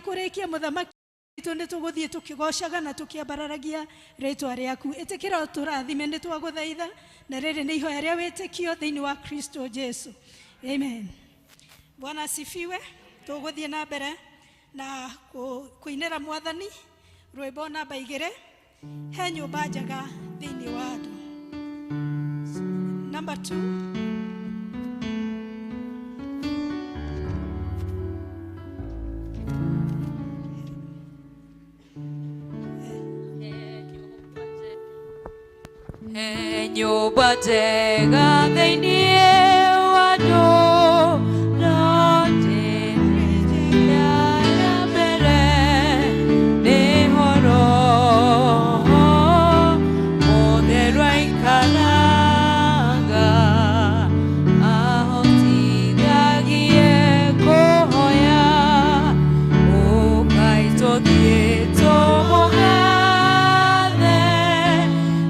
Kũrĩkia mũthamaki witũ, nĩ tũgũthiĩ tũkĩgocaga na tũkĩambararagia rĩtwa rĩaku. Ĩtĩkĩra ũtũrathime, nĩ twagũthaitha, na rĩrĩ nĩ ihoya rĩa wĩtĩkio thĩinĩ wa Kristo Jesu, amen. Bwana asifiwe. Tũgũthiĩ na mbere na kũinĩra mwathani rwĩmbo namba 2, he nyũmba njega thĩinĩ wa andũ, number 2. He nyũmba njega thĩinĩ wa andũ, no njĩra ya mbere nĩho Roho Mũtheru aikaraga, ahotithagie kũhoya. Ũkai tũthiĩ tũmũgathe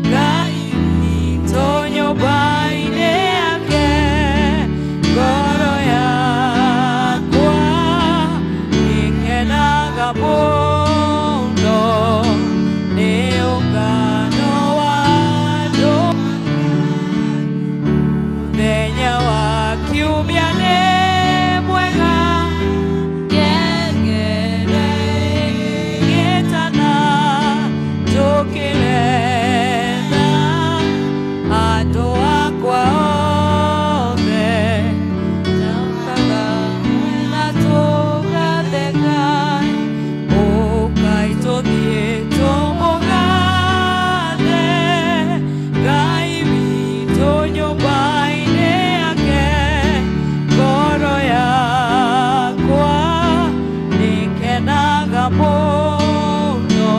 Ngai witũ nyũmba-inĩ yake. Ngoro yakwa ĩkenaga mũno nĩ ũngano wa andũ. Mũthenya wa kiumia nĩ mwega, ngengere gĩtana, tũkĩretha andũ akwa othe, tũkaga na tũgatheka. Ũkai tũthiĩ tũmũgathe Ngai witũ nyũmba-inĩ yake. Ngoro yakwa nĩkenaga mũno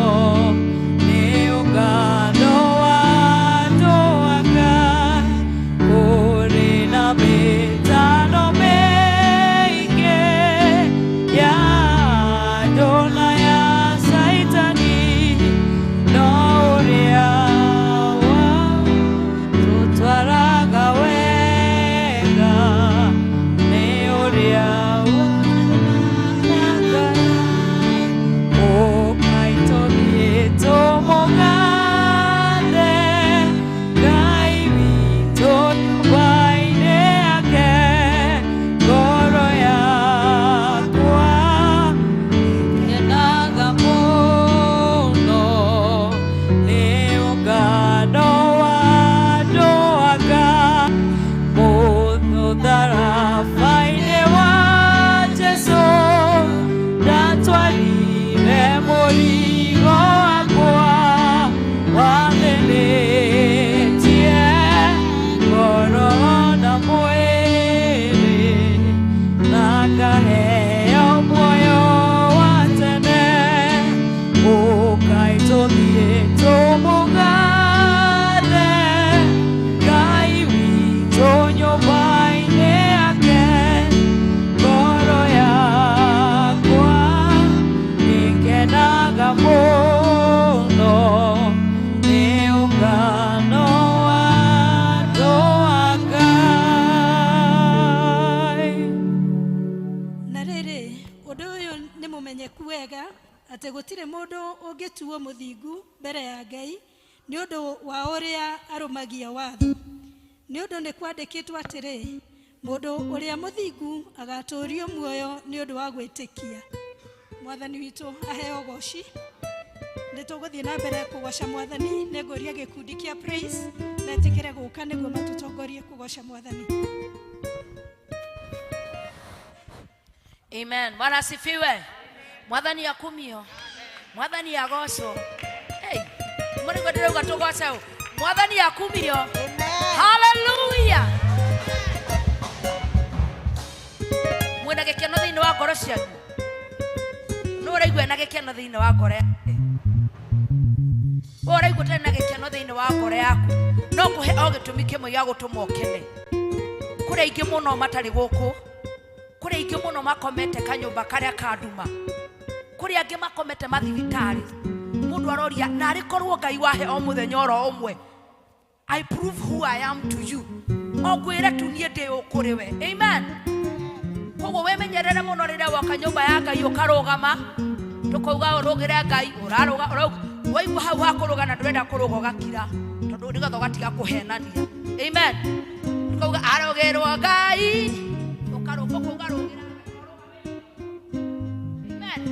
nĩ ũngano wa andũ a Ngai. Kũrĩ na mĩtano mĩingĩ ya andũ na ya Caitani, no ũrĩa wa tũtwaraga wega nĩ ũrĩa wa Ngai. Ũkai tũthiĩ tũmũgathe Ngai witũ nyũmba-inĩ yake. Ngoro yakwa ĩkenaga mũno nĩ ũngano wa andũ a Ngai. Mũtharaba-inĩ wa Jesũ ndatwarire mũrigo wakwa wathĩnĩtie ngoro na mwĩrĩ, na ngaheo muoyo wa tene. Ũkai tũthiĩ tũmũgathe Ngai witũ nyũmba-inĩ yake. Ngoro yakwa ĩkenaga mũno nĩ ũngano wa andũ a Ngai. Na rĩrĩ, ũndũ ũyũ nĩ mũmenyeku wega, atĩ gũtirĩ mũndũ ũngĩtuo mũthingu mbere ya Ngai nĩ ũndũ wa ũrĩa arũmagia watho, nĩ ũndũ nĩ kwandĩkĩtwo atĩrĩ, mũndũ ũrĩa mũthingu agatũũrio muoyo nĩ ũndũ wa gwĩtĩkia. Mwathani witũ aheo goci. Nĩ tũgũthiĩ na mbere kũgoca mwathani. Nĩ ngũria gĩkundi kĩa praise metĩkĩre gũka nĩguo matũtongorie kũgoca mwathani. Amen. Bwana asifiwe. Mwathani akumio. Mwathani agocwo. Hey, mũrĩguo ndĩrauga tũgoce ũ. Mwathani akumio. Hallelujah. Mwĩna gĩkeno thĩinĩ wa ngoro cianyu. Nũ ũraigua ena gĩkeno thĩinĩ wa ngoro yake? We ũraigua ũtarĩ na gĩkeno thĩinĩ wa ngoro yaku, no ngũhe o gĩtũmi kĩmwe gĩa gũtũma ũkene. Kũrĩ aingĩ mũno matarĩ gũkũ. Kũrĩ aingĩ mũno makomete kanyũmba karĩa ka nduma. Kũrĩ angĩ makomete mathibitarĩ. Mũndũ aroria, narĩ korwo Ngai wahe o mũthenya oro ũmwe, I prove who I am to you. O ngwĩre tu niĩ ndĩ ũ kũrĩ we. Amen. Koguo wĩmenyerere mũno rĩrĩa woka nyũmba ya Ngai ũkarũgama, tũkauga ũrũgĩre Ngai, ũrarũga waigua hau ha kũrũga na ndũrenda kũrũga ũgakira, tondũ nĩgetha ũgatiga kũhenania. Amen. Tũkauga arũgĩrwo Ngai, ũkarũga ũkauga rũgĩra. Amen.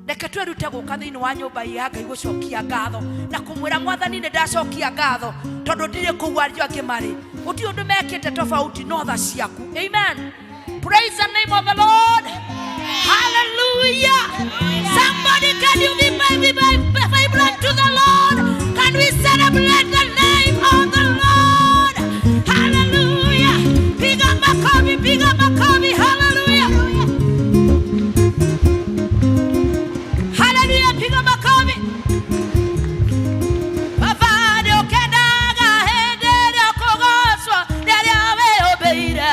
Reke twĩrute gũka thĩinĩ wa nyũmba ya Ngai gũcokia ngatho na kũmwĩra Mwathani nĩ ndacokia ngatho tondũ ndirĩ kũu ario angĩ marĩ, gũtirĩ ũndũ mekĩte tofauti no tha ciaku. Amen. Praise the name of the Lord. Hallelujah. Somebody, can you be vibrant to the Lord? Can we celebrate the name of the Lord? Hallelujah. Piga makofi, piga makofi. Hallelujah. Hallelujah. Piga makofi. Baba nĩũkenaga hĩndĩ ĩrĩa ũkũgocwo nĩ arĩa wĩyũmbĩire.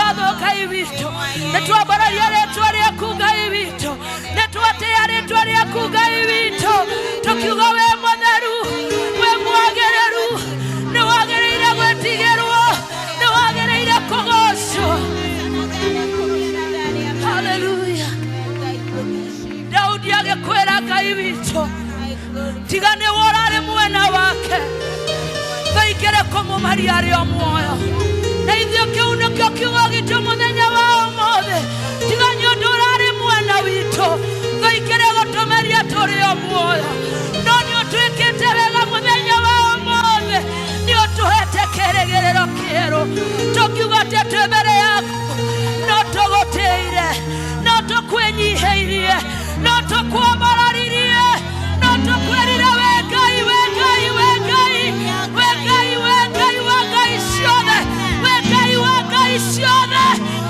ngatho Ngai witũ. Nĩ twambararia rĩtwa rĩaku Ngai witũ, nĩ twatĩa rĩtwa rĩaku Ngai witũ, tũkiuga we mũtheru, we mwagĩrĩru, nĩ wagĩrĩire gwĩtigĩrwo, nĩ wagĩrĩire kũgocwo. Haleluya. Daudi agĩkwĩra Ngai witũ, tiga nĩ we ũrarĩ mwena wake, thaingĩre kũmũmaria arĩ o muoyo. Na ithuĩ kĩu nĩkĩo kiugo gitũ mũthenya wa ũmũthĩ, tiga nĩ ũndũ ũrarĩ mwena witũ, thaingĩre gũtũmeria tũrĩ o muoyo. No nĩ ũtwĩkĩte wega mũthenya wa ũmũthĩ, nĩ ũtũhete kĩrĩgĩrĩro kĩerũ, tũkiuga atĩ twĩ mbere yaku no tũgũtĩire, no tũkwĩnyihĩirie, no tũkwambararirie, no tũkwĩrire we Ngai, we Ngai, we Ngai, we Ngai, we Ngai wa ngai ciothe, we Ngai wa ngai ciothe,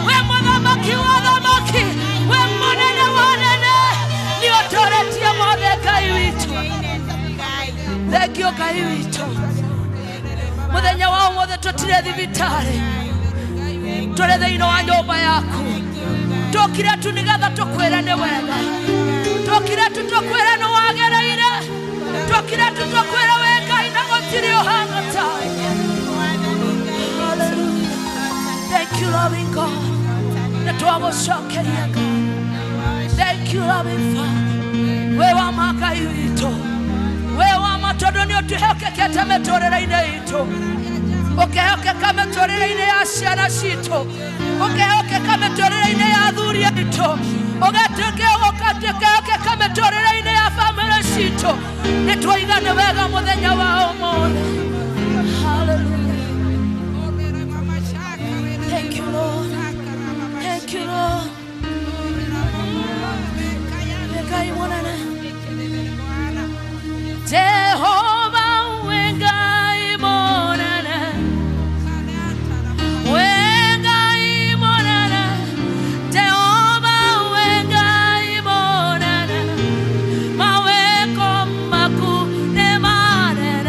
we mũthamaki wa thamaki, we mũnene wa nene, nĩ ũtũretie mothe Ngai witũ. Thengio Ngai witũ. Mũthenya wa ũmũthĩ tũtirĩ thibitarĩ, tũrĩ thĩinĩ wa nyũmba yaku. Tũkire tu nĩgetha tũkwĩre nĩ wega, tũkire tu tũkwĩre nĩ wagĩrĩire, tũkire tu tũkwĩre wĩ Ngai na gũtirĩ ũhana tawe. Hallelujah. Thank you, loving God. Nĩ twagũcokeria Ngai. Thank you, loving Father. We wa ma Ngai witũ, we wa ma, tondũ nĩ ũtwĩhokekete mĩtũrĩre-inĩ itũ, ũkehokeka mĩtũrĩre-inĩ ya ciana citũ, ũkehokeka mĩtũrĩre-inĩ ya athuri aitũ, ũgatuĩka ũkehokeka mĩtũrĩre-inĩ ya bamĩrĩ citũ. Nĩ twaiga nĩ wega mũthenya wa ũmũthĩ. Hallelujah. Thank you, Lord. Thank you, Lord. Ngai mũnene. Jehova, we Ngai mũnene, we Ngai mũnene, Jehova, we Ngai mũnene, mawĩko maku nĩ manene.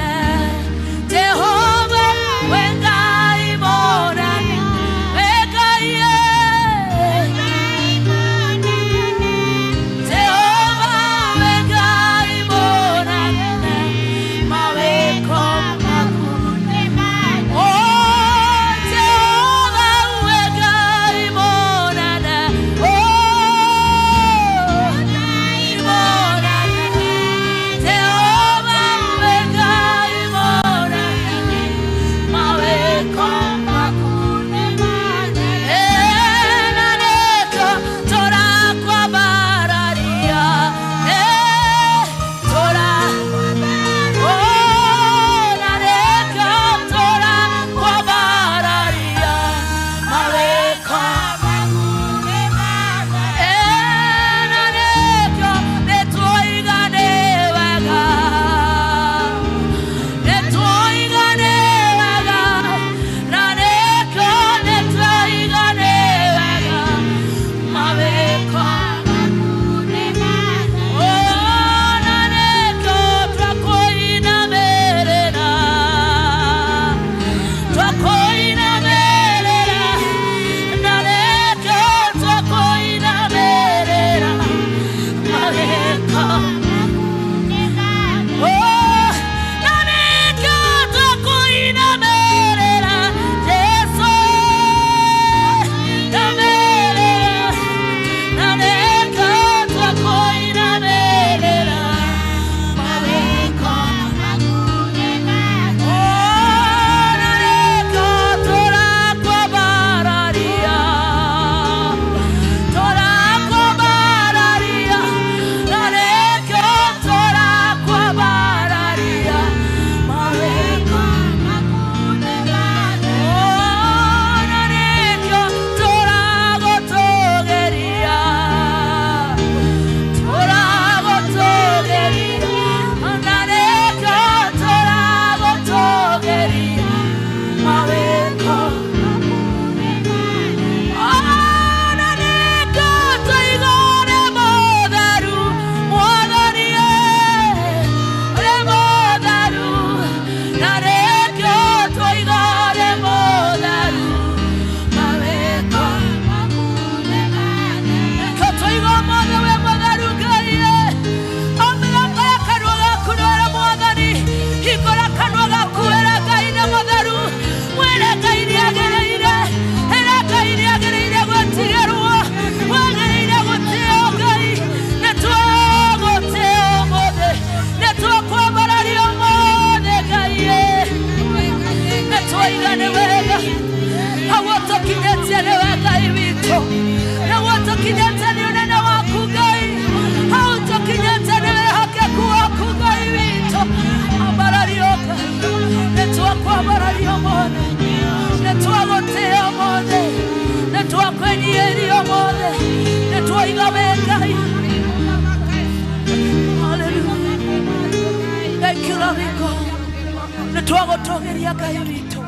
Twagũtũgĩria Ngai witũ,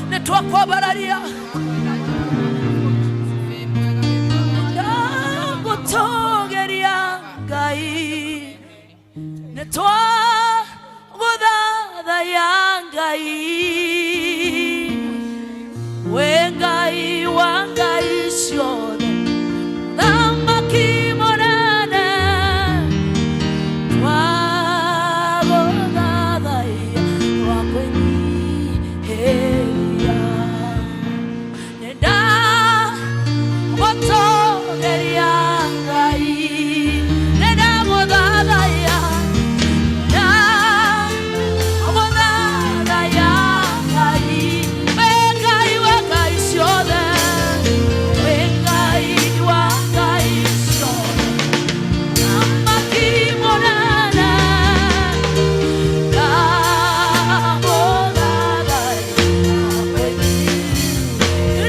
nĩ twakwambararia. Ndagũtũgĩria Ngai, nĩ twagũthathaiya Ngai, we Ngai wa ngai ciothe, Mũthamaki mũnene, twagũthathaiya, twakwĩnyiihĩria. Nĩndagũtũgĩria Ngai, nĩndagũthathaiya, ndagũthathaiya Ngai, we Ngai wa ngai ciothe, we Ngai wa ngai ciothe, Mũthamaki mũnene, ndagũthathaiya.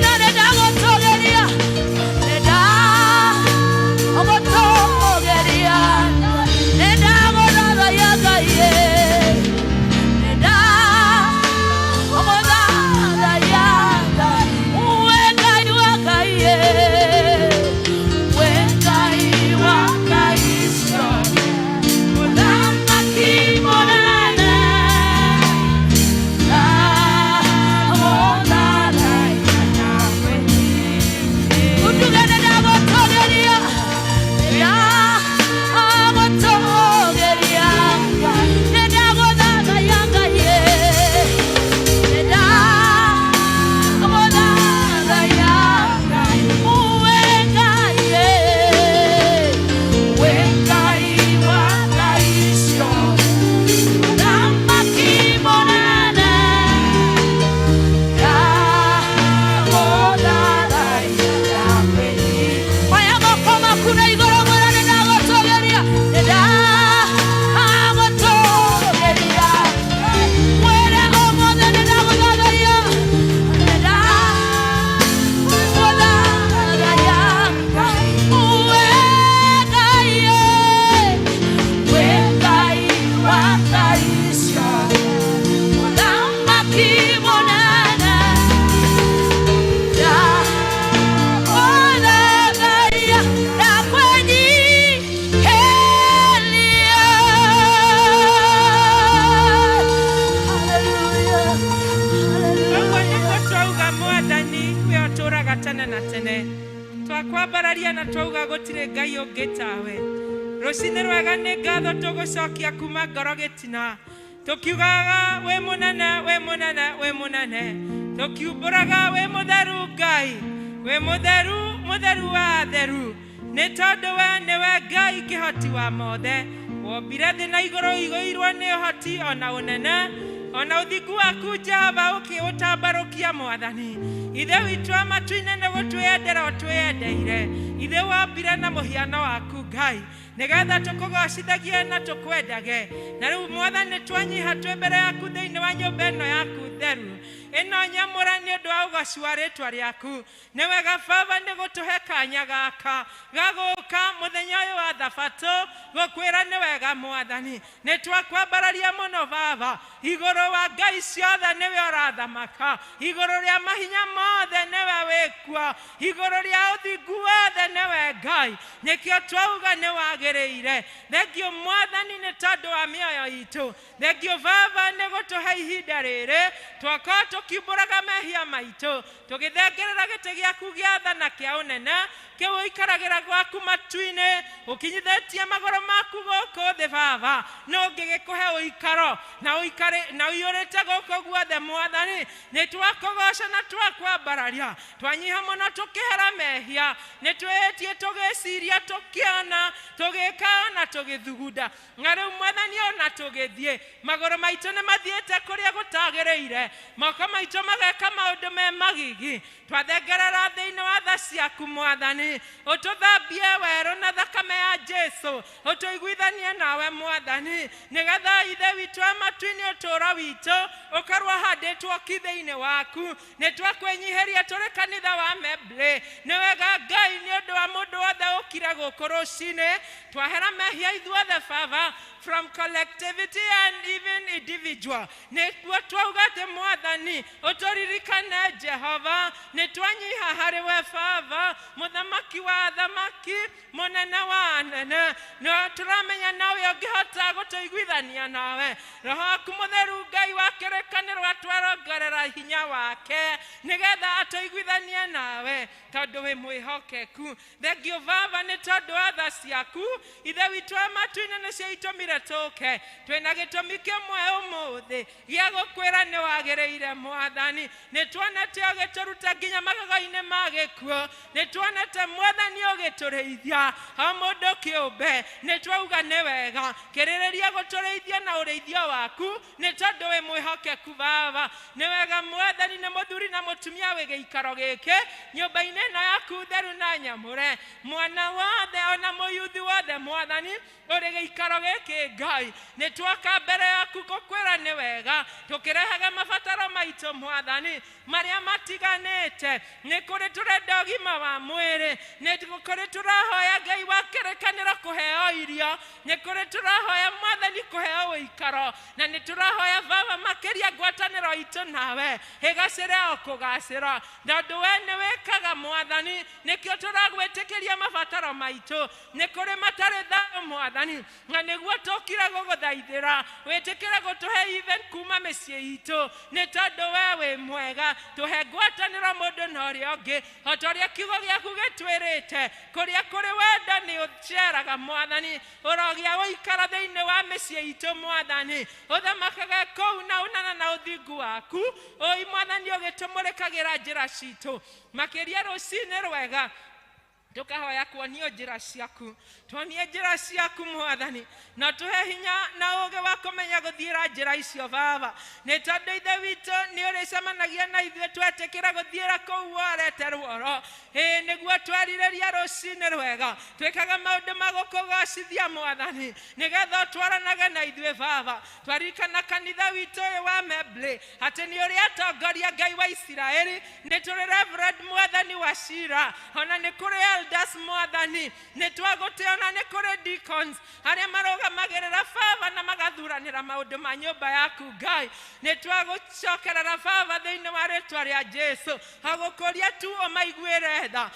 Na nĩndagũtũgĩria, nĩndagũtũgĩria, nĩndagũthathaiya Ngai, nĩndagũthathaiya Ngai, we Ngai wa ngai, we Ngai wa ngai ciothe, Mũthamaki mũnene, ndagũthathaiya. Utuge nĩndagũtũgĩria, nĩndagũtũgĩria, nĩndagũthathaiya Ngai, nĩndagũthathaiya Ngai, we Ngai, we Ngai wa ngai ciothe, Mũthamaki mũnene, ndagũthathaiya. Oya moko maku na igũrũ mwĩre nĩndagũtũgĩria, nĩndagũtũgĩria. Mwĩre ũmũthĩ nĩndagũthathaiya, nĩndagũthathaiya. We Ngai, we Ngai wa ngai ciothe, Mũthamaki mũnene, ndagũthathaiya, ndakwĩnyiihĩria. Hallelujah, Ũguo nĩguo hallelujah. twauga Mwathani we ũtũũraga tene na tene. Twakwambararia na twauga gũtirĩ Ngai ũngĩ tawe. Rũcinĩ rwega nĩ ngatho tũgũcokia kuma ngoro gĩtina, tũkiugaga wĩ mũnene, wĩ mũnene, wĩ mũnene, tũkiumbũraga wĩ mũtheru Ngai, wĩ mũtheru, mũtheru wa atheru, nĩ tondũ we nĩwe Ngai kĩhoti wa mothe. Wombire thĩ na igũrũ igũirwo nĩ ũhoti ona ũnene ona ũthingu waku Jehova ũkĩũtambarũkia. Mwathani Ithe witũ wa matu-inĩ, nĩ gũtwĩendera ũtwĩendeire. Ithe wombire na mũhiano waku Ngai, nĩgetha tũkũgocithagie na tũkwendage. Na rĩu Mwathani, twanyiha twĩ mbere yaku thĩinĩ wa nyũmba ĩno yaku theru ĩno nyamũra nĩ ũndũ wa ũgoci wa rĩtwa rĩaku. Nĩ wega Baba nĩ gũtũhe kanya gaka ga gũka mũthenya ũyũ wa thabatũ gũkwĩra nĩ wega. Mwathani, nĩ twakwambararia mũno Baba. Igũrũ wa ngai ciothe nĩwe ũrathamaka, igũrũ rĩa mahinya mothe nĩwe wĩkuo, igũrũ rĩa ũthingu wothe nĩwe Ngai. Nĩkĩo twauga nĩ wagĩrĩire. Thengiũ Mwathani nĩ tondũ wa mĩoyo itũ. Thengiũ Baba nĩ gũtũhe ihinda rĩrĩ twakorwo tũkiumbũraga mehia maitũ, tũgĩthengerera gĩtĩ gĩaku gĩa tha na kĩa ũnene kĩu ũikaragĩra gwaku matu-inĩ, ũkinyithĩtie magũrũ maku gũkũ thĩ. Baba, no ũngĩgĩkũhe ũikaro na ũikare na ũiyũrĩte gũkũ guothe. Mwathani, nĩ twakũgoca na twakwambararia. Twanyiha mũno tũkĩhera mehia, nĩ twĩhĩtie tũgĩciria, tũkĩona, tũgĩka na tũgĩthugunda. Na rĩu Mwathani, ona tũgĩthiĩ, magũrũ maitũ nĩ mathiĩte kũrĩa gũtagĩrĩire, moko maitũ mageka maũndũ me magigi. Twathengerera thĩinĩ wa tha ciaku Mwathani. Mwathani ũtũthambie werũ na thakame ya Jesu ũtũiguithanie nawe Mwathani nĩgetha Ithe witũ wa matu-inĩ ũtũũro witũ ũkorwo handĩtwo ki thĩinĩ waku. Nĩ twakwĩnyihĩria tũrĩ kanitha wa Membley. Nĩ wega Ngai nĩ ũndũ wa mũndũ wothe ũkire gũkũ rũcinĩ, twahera mehia ithuothe Baba, from collectivity and even individual. Nĩguo twauga atĩ Mwathani ũtũririkane Jehova, nĩ twanyiha harĩ we Baba, mũthamaki wa athamaki, mũnene wa anene. No tũramenya nawe ũngĩhota gũtũiguithania nawe. Roho waku mũtheru Ngai wa kĩrĩkanĩro atwarongerera hinya wake nĩgetha atũiguithanie nawe tondũ wĩ mwĩhokeku. Thengiũ Baba nĩ tondũ wa tha ciaku. Ithe witũ wa matu-inĩ nĩcio itũmire tũke. Twĩna gĩtũmi kĩmwe ũmũthĩ gĩa gũkwĩra nĩ wagĩrĩire Mwathani. Nĩ tuonete ũgĩtũruta nginya magego-inĩ ma gĩkuũ. Nĩ tuonete Mwathani ũgĩtũrĩithia o mũndũ kĩũmbe. Nĩ twauga nĩ wega kĩrĩrĩria gũtũrĩithia na ũrĩithio waku nĩ tondũ wĩ mwĩhokeku Baba. Nĩ wega Mwathani nĩ mũthuri na mũtumia wĩ gĩikaro gĩkĩ nyũmba-inĩ ĩno yaku theru na nyamũre. Mwana wothe ona mũyuthi wothe Mwathani ũrĩ gĩikaro gĩkĩ Ngai nĩ twoka mbere yaku gũkwĩra nĩ wega tũkĩrehaga mabataro maitũ Mwathani marĩa matiganĩte. Nĩ kũrĩ tũrenda ũgima wa mwĩrĩ, nĩ kũrĩ tũrahoya Ngai wa kĩrĩkanĩro kũheo irio, nĩ kũrĩ tũrahoya Mwathani kũheo ũikaro, na nĩ tũrahoya Baba makĩria ngwatanĩro itũ nawe ĩgacĩre o kũgacĩra, tondũ we nĩ wĩkaga Mwathani. Nĩkĩo tũragwĩtĩkĩria mabataro maitũ. Nĩ kũrĩ matarĩ thayũ Mwathani, na nĩguo tũkire gũgũthaithĩra wĩtĩkĩre gũtũhe even kuma mĩciĩ itũ nĩ tondũ we wĩ mwega. Tũhe ngwatanĩro mũndũ na ũrĩa ũngĩ o ta ũrĩa kiugo gĩaku gĩtwĩrĩte, kũrĩa kũrĩ wendo nĩ ũceraga Mwathani. Ũrogĩa ũikara thĩinĩ wa mĩciĩ itũ Mwathani, ũthamakage kũu na ũnana na ũthingu waku. Ũi Mwathani ũgĩtũmũrĩkagĩra njĩra citũ makĩria rũcinĩ rwega tukahoya kuonio njĩra ciaku. Tuonie njĩra ciaku Mwathani, na tũhe hinya na ũũgĩ wa kũmenya gũthiĩra njĩra icio Baba, nĩ tondũ Ithe witũ nĩ ũrĩcemanagia na ithuĩ twetĩkĩra gũthiĩra kũu worete ruoro. Ĩĩ nĩguo twerirĩria rũcinĩ rwega twĩkaga maũndũ ma gũkũgocithia Mwathani nĩgetha ũtwaranage na ithuĩ Baba. Twaririkana kanitha witũ ũyũ wa Membley atĩ nĩ ũrĩ atongoria Ngai wa Isiraeli, nĩ tũrĩ Reverend Mwathani wa Cira, ona nĩ kũrĩ elders Mwathani, nĩ twagũtĩa ona nĩ kũrĩ deacons arĩa marũgamagĩrĩra Baba na magathuranĩra maũndũ ma nyũmba yaku Ngai. Nĩ twagũcokerera Baba thĩinĩ wa rĩtwa rĩa Jesu, agũkũria tu ũmaiguĩre tha,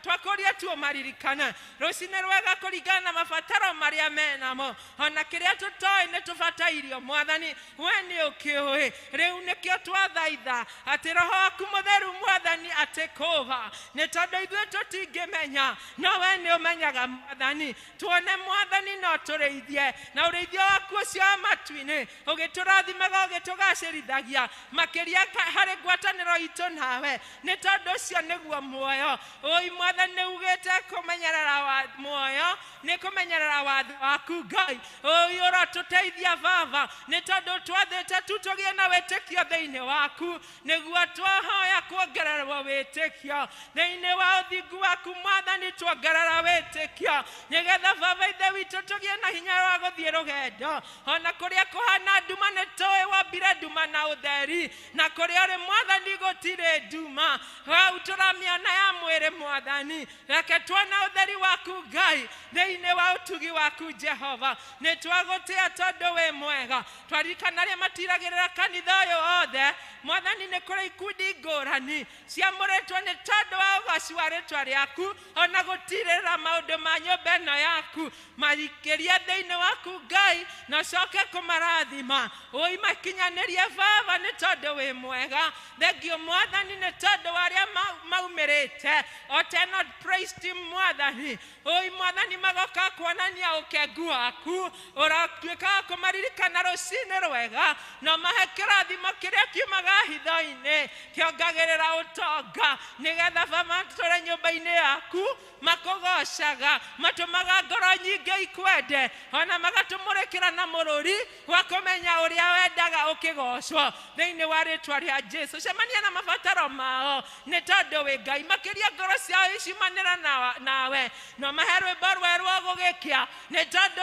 twakũria tu ũmaririkane rũcinĩ rwega kũringana na mabataro marĩa menamo, ona kĩrĩa tũtoĩ nĩ tũbatairio Mwathani, we nĩ ũkĩũĩ. Rĩu nĩkĩo twathaitha atĩ Roho waku mũtheru Mwathani atĩkũva, nĩ tondũ ithuĩ tũtingĩmenya no we nĩ ũmenyaga Mwathani. Tuone Mwathani no tũrĩithie na ũrĩithio waku ũcio wa matu-inĩ ũgĩtũrathimaga ũgĩtũgacĩrithagia makĩria harĩ ngwatanĩro itũ nawe, nĩ tondũ ũcio nĩguo muoyo. Ũi Mwathani nĩ ugĩte kũmenyerera wa muoyo nĩ kũmenyerera watho waku Ngai. Ũi ũrotũteithia Baba, nĩ tondũ twathĩte tu tũgĩe na wĩtĩkio thĩinĩ waku, nĩguo twahoya kuongererwo wĩtĩkio thĩinĩ wa ũthingu waku Mwathani, tuongerera wĩtĩkio nĩgetha Baba Ithe witũ tũgĩe na hinya wa gũthiĩ rũgendo ona kũrĩa kũhana nduma. Nĩ tũĩ wombire nduma na ũtheri, na kũrĩa ũrĩ Mwathani gũtirĩ nduma. Hau tũramĩona ya mwĩrĩ Mwathani, reke tuone ũtheri waku Ngai thĩinĩ wa ũtugi waku Jehova. Nĩ twagũtĩa tondũ wĩ mwega. Twaririkana arĩa matiragĩrĩra kanitha ũyũ othe Mwathani, nĩ kũrĩ ikundi ngũrani ciamũrĩtwo nĩ tondũ wa ũgoci wa rĩtwa rĩaku ona gũtirĩrĩra maũndũ ma nyũmba ĩno yaku marikĩria thĩinĩ waku Ngai, na ũcoke kũmarathima ũi makinyanĩrie Baba nĩ tondũ wĩ mwega. Thengio Mwathani nĩ tondũ wa arĩa maumĩrĩte o tena praise team Mwathani. Ũi Mwathani Magoka kuonania ũkengu waku, ũratuĩka wa kũmaririkana rũcinĩ rwega, na ũmahe kĩrathimo kĩrĩa kiumaga hitho-inĩ kĩongagĩrĩra ũtonga, nĩgetha baba matũre nyũmba-inĩ yaku makũgocaga, matũmaga ngoro nyingĩ ikwende, ona magatũmũrĩkĩra na mũrũri wa kũmenya ũrĩa wendaga ũkĩgocwo thĩinĩ wa rĩtwa rĩa Jesu. Cemania na mabataro mao nĩ tondũ wĩ Ngai, makĩria ngoro ciao iciumanĩra nawe, na mahe rwĩmbo rwerũ gũgĩkĩa nĩ tondũ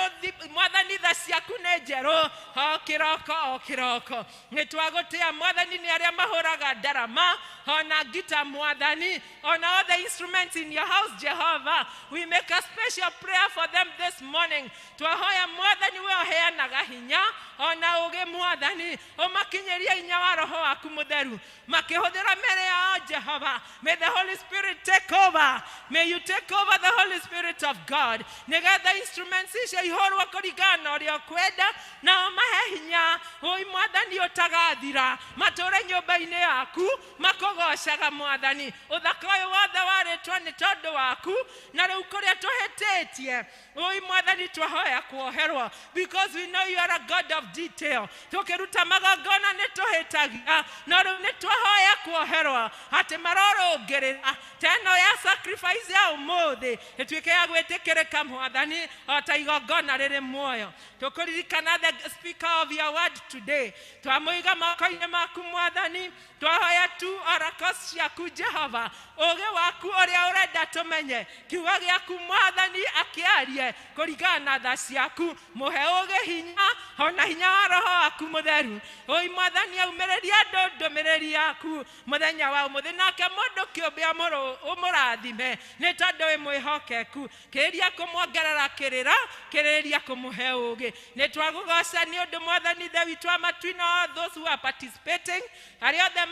Mwathani tha ciaku nĩ njerũ o kĩroko o kĩroko. Nĩ twagũtĩa Mwathani nĩ arĩa mahũraga ndarama ona ngita Mwathani, ona all the instruments in your house Jehovah. We make a special prayer for them this morning. Twahoya Mwathani we ũheanaga hinya ona ũgĩ Mwathani, ũmakinyĩrie hinya wa roho waku mũtheru makĩhũthĩra mĩĩrĩ yao Jehovah. May the Holy Spirit take over. May you take over the Holy Spirit of God, nĩgetha instruments icio ihũrwo kũringana na ũrĩa ũkwenda, na ũmahe hinya ũi Mwathani ũtagathira, matũre nyũmba-inĩ yaku makũgocaga Mwathani. Ũthaka ũyũ wothe warĩtwo nĩ tondũ waku, na rĩu kũrĩa tũhĩtĩtie ũi Mwathani twahoya kuoherwo, because we know you are a God of detail. Tũkĩruta magongona nĩ tũhĩtagia, no rĩu nĩ twahoya kuoherwo atĩ marorũngĩrĩra ta ĩno ya sacrifice ya ũmũthĩ ĩtuĩke ya gwĩtĩkĩrĩka Mwathani, o ta igongona rĩrĩ muoyo. Tũkũririkana the speaker of your word today, twamũiga moko-inĩ maku Mwathani, twahoya tu oracles ciaku Jehova, ũgĩ waku ũrĩa ũrenda tũmenye kiugo gĩaku Mwathani akĩarie kũringana na tha ciaku, mũhe ũgĩ hinya ona hinya wa roho waku mũtheru. Ũi Mwathani aumĩrĩrie andũ ndũmĩrĩri yaku mũthenya wa ũmũthĩ, nake mũndũ kĩũmbe ũmũrathime nĩ tondũ wĩ mwĩhokeku. Kĩrĩria kũmuongerera kĩrĩra, kĩrĩria kũmũhe ũgĩ. Nĩ twagũgoca nĩ ũndũ Mwathani Ithe witũ wa matu-inĩ, all those who are participating, arĩa othe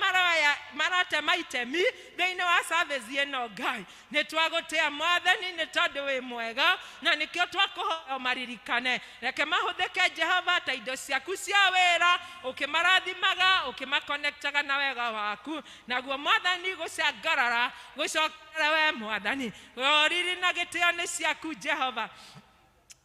maratema itemi thĩinĩ wa service ĩno Ngai, nĩ twagũtĩa Mwathani nĩ tondũ wĩ mwega, na nĩkĩo twakũhoya ũmaririkane. Reke mahũthĩke Jehova ta indo ciaku cia wĩra, ũkĩmarathimaga, ũkĩmakonektaga na wega waku, naguo Mwathani gũcangarara gũcokerera we Mwathani. Riri na gĩtĩo nĩ ciaku Jehova.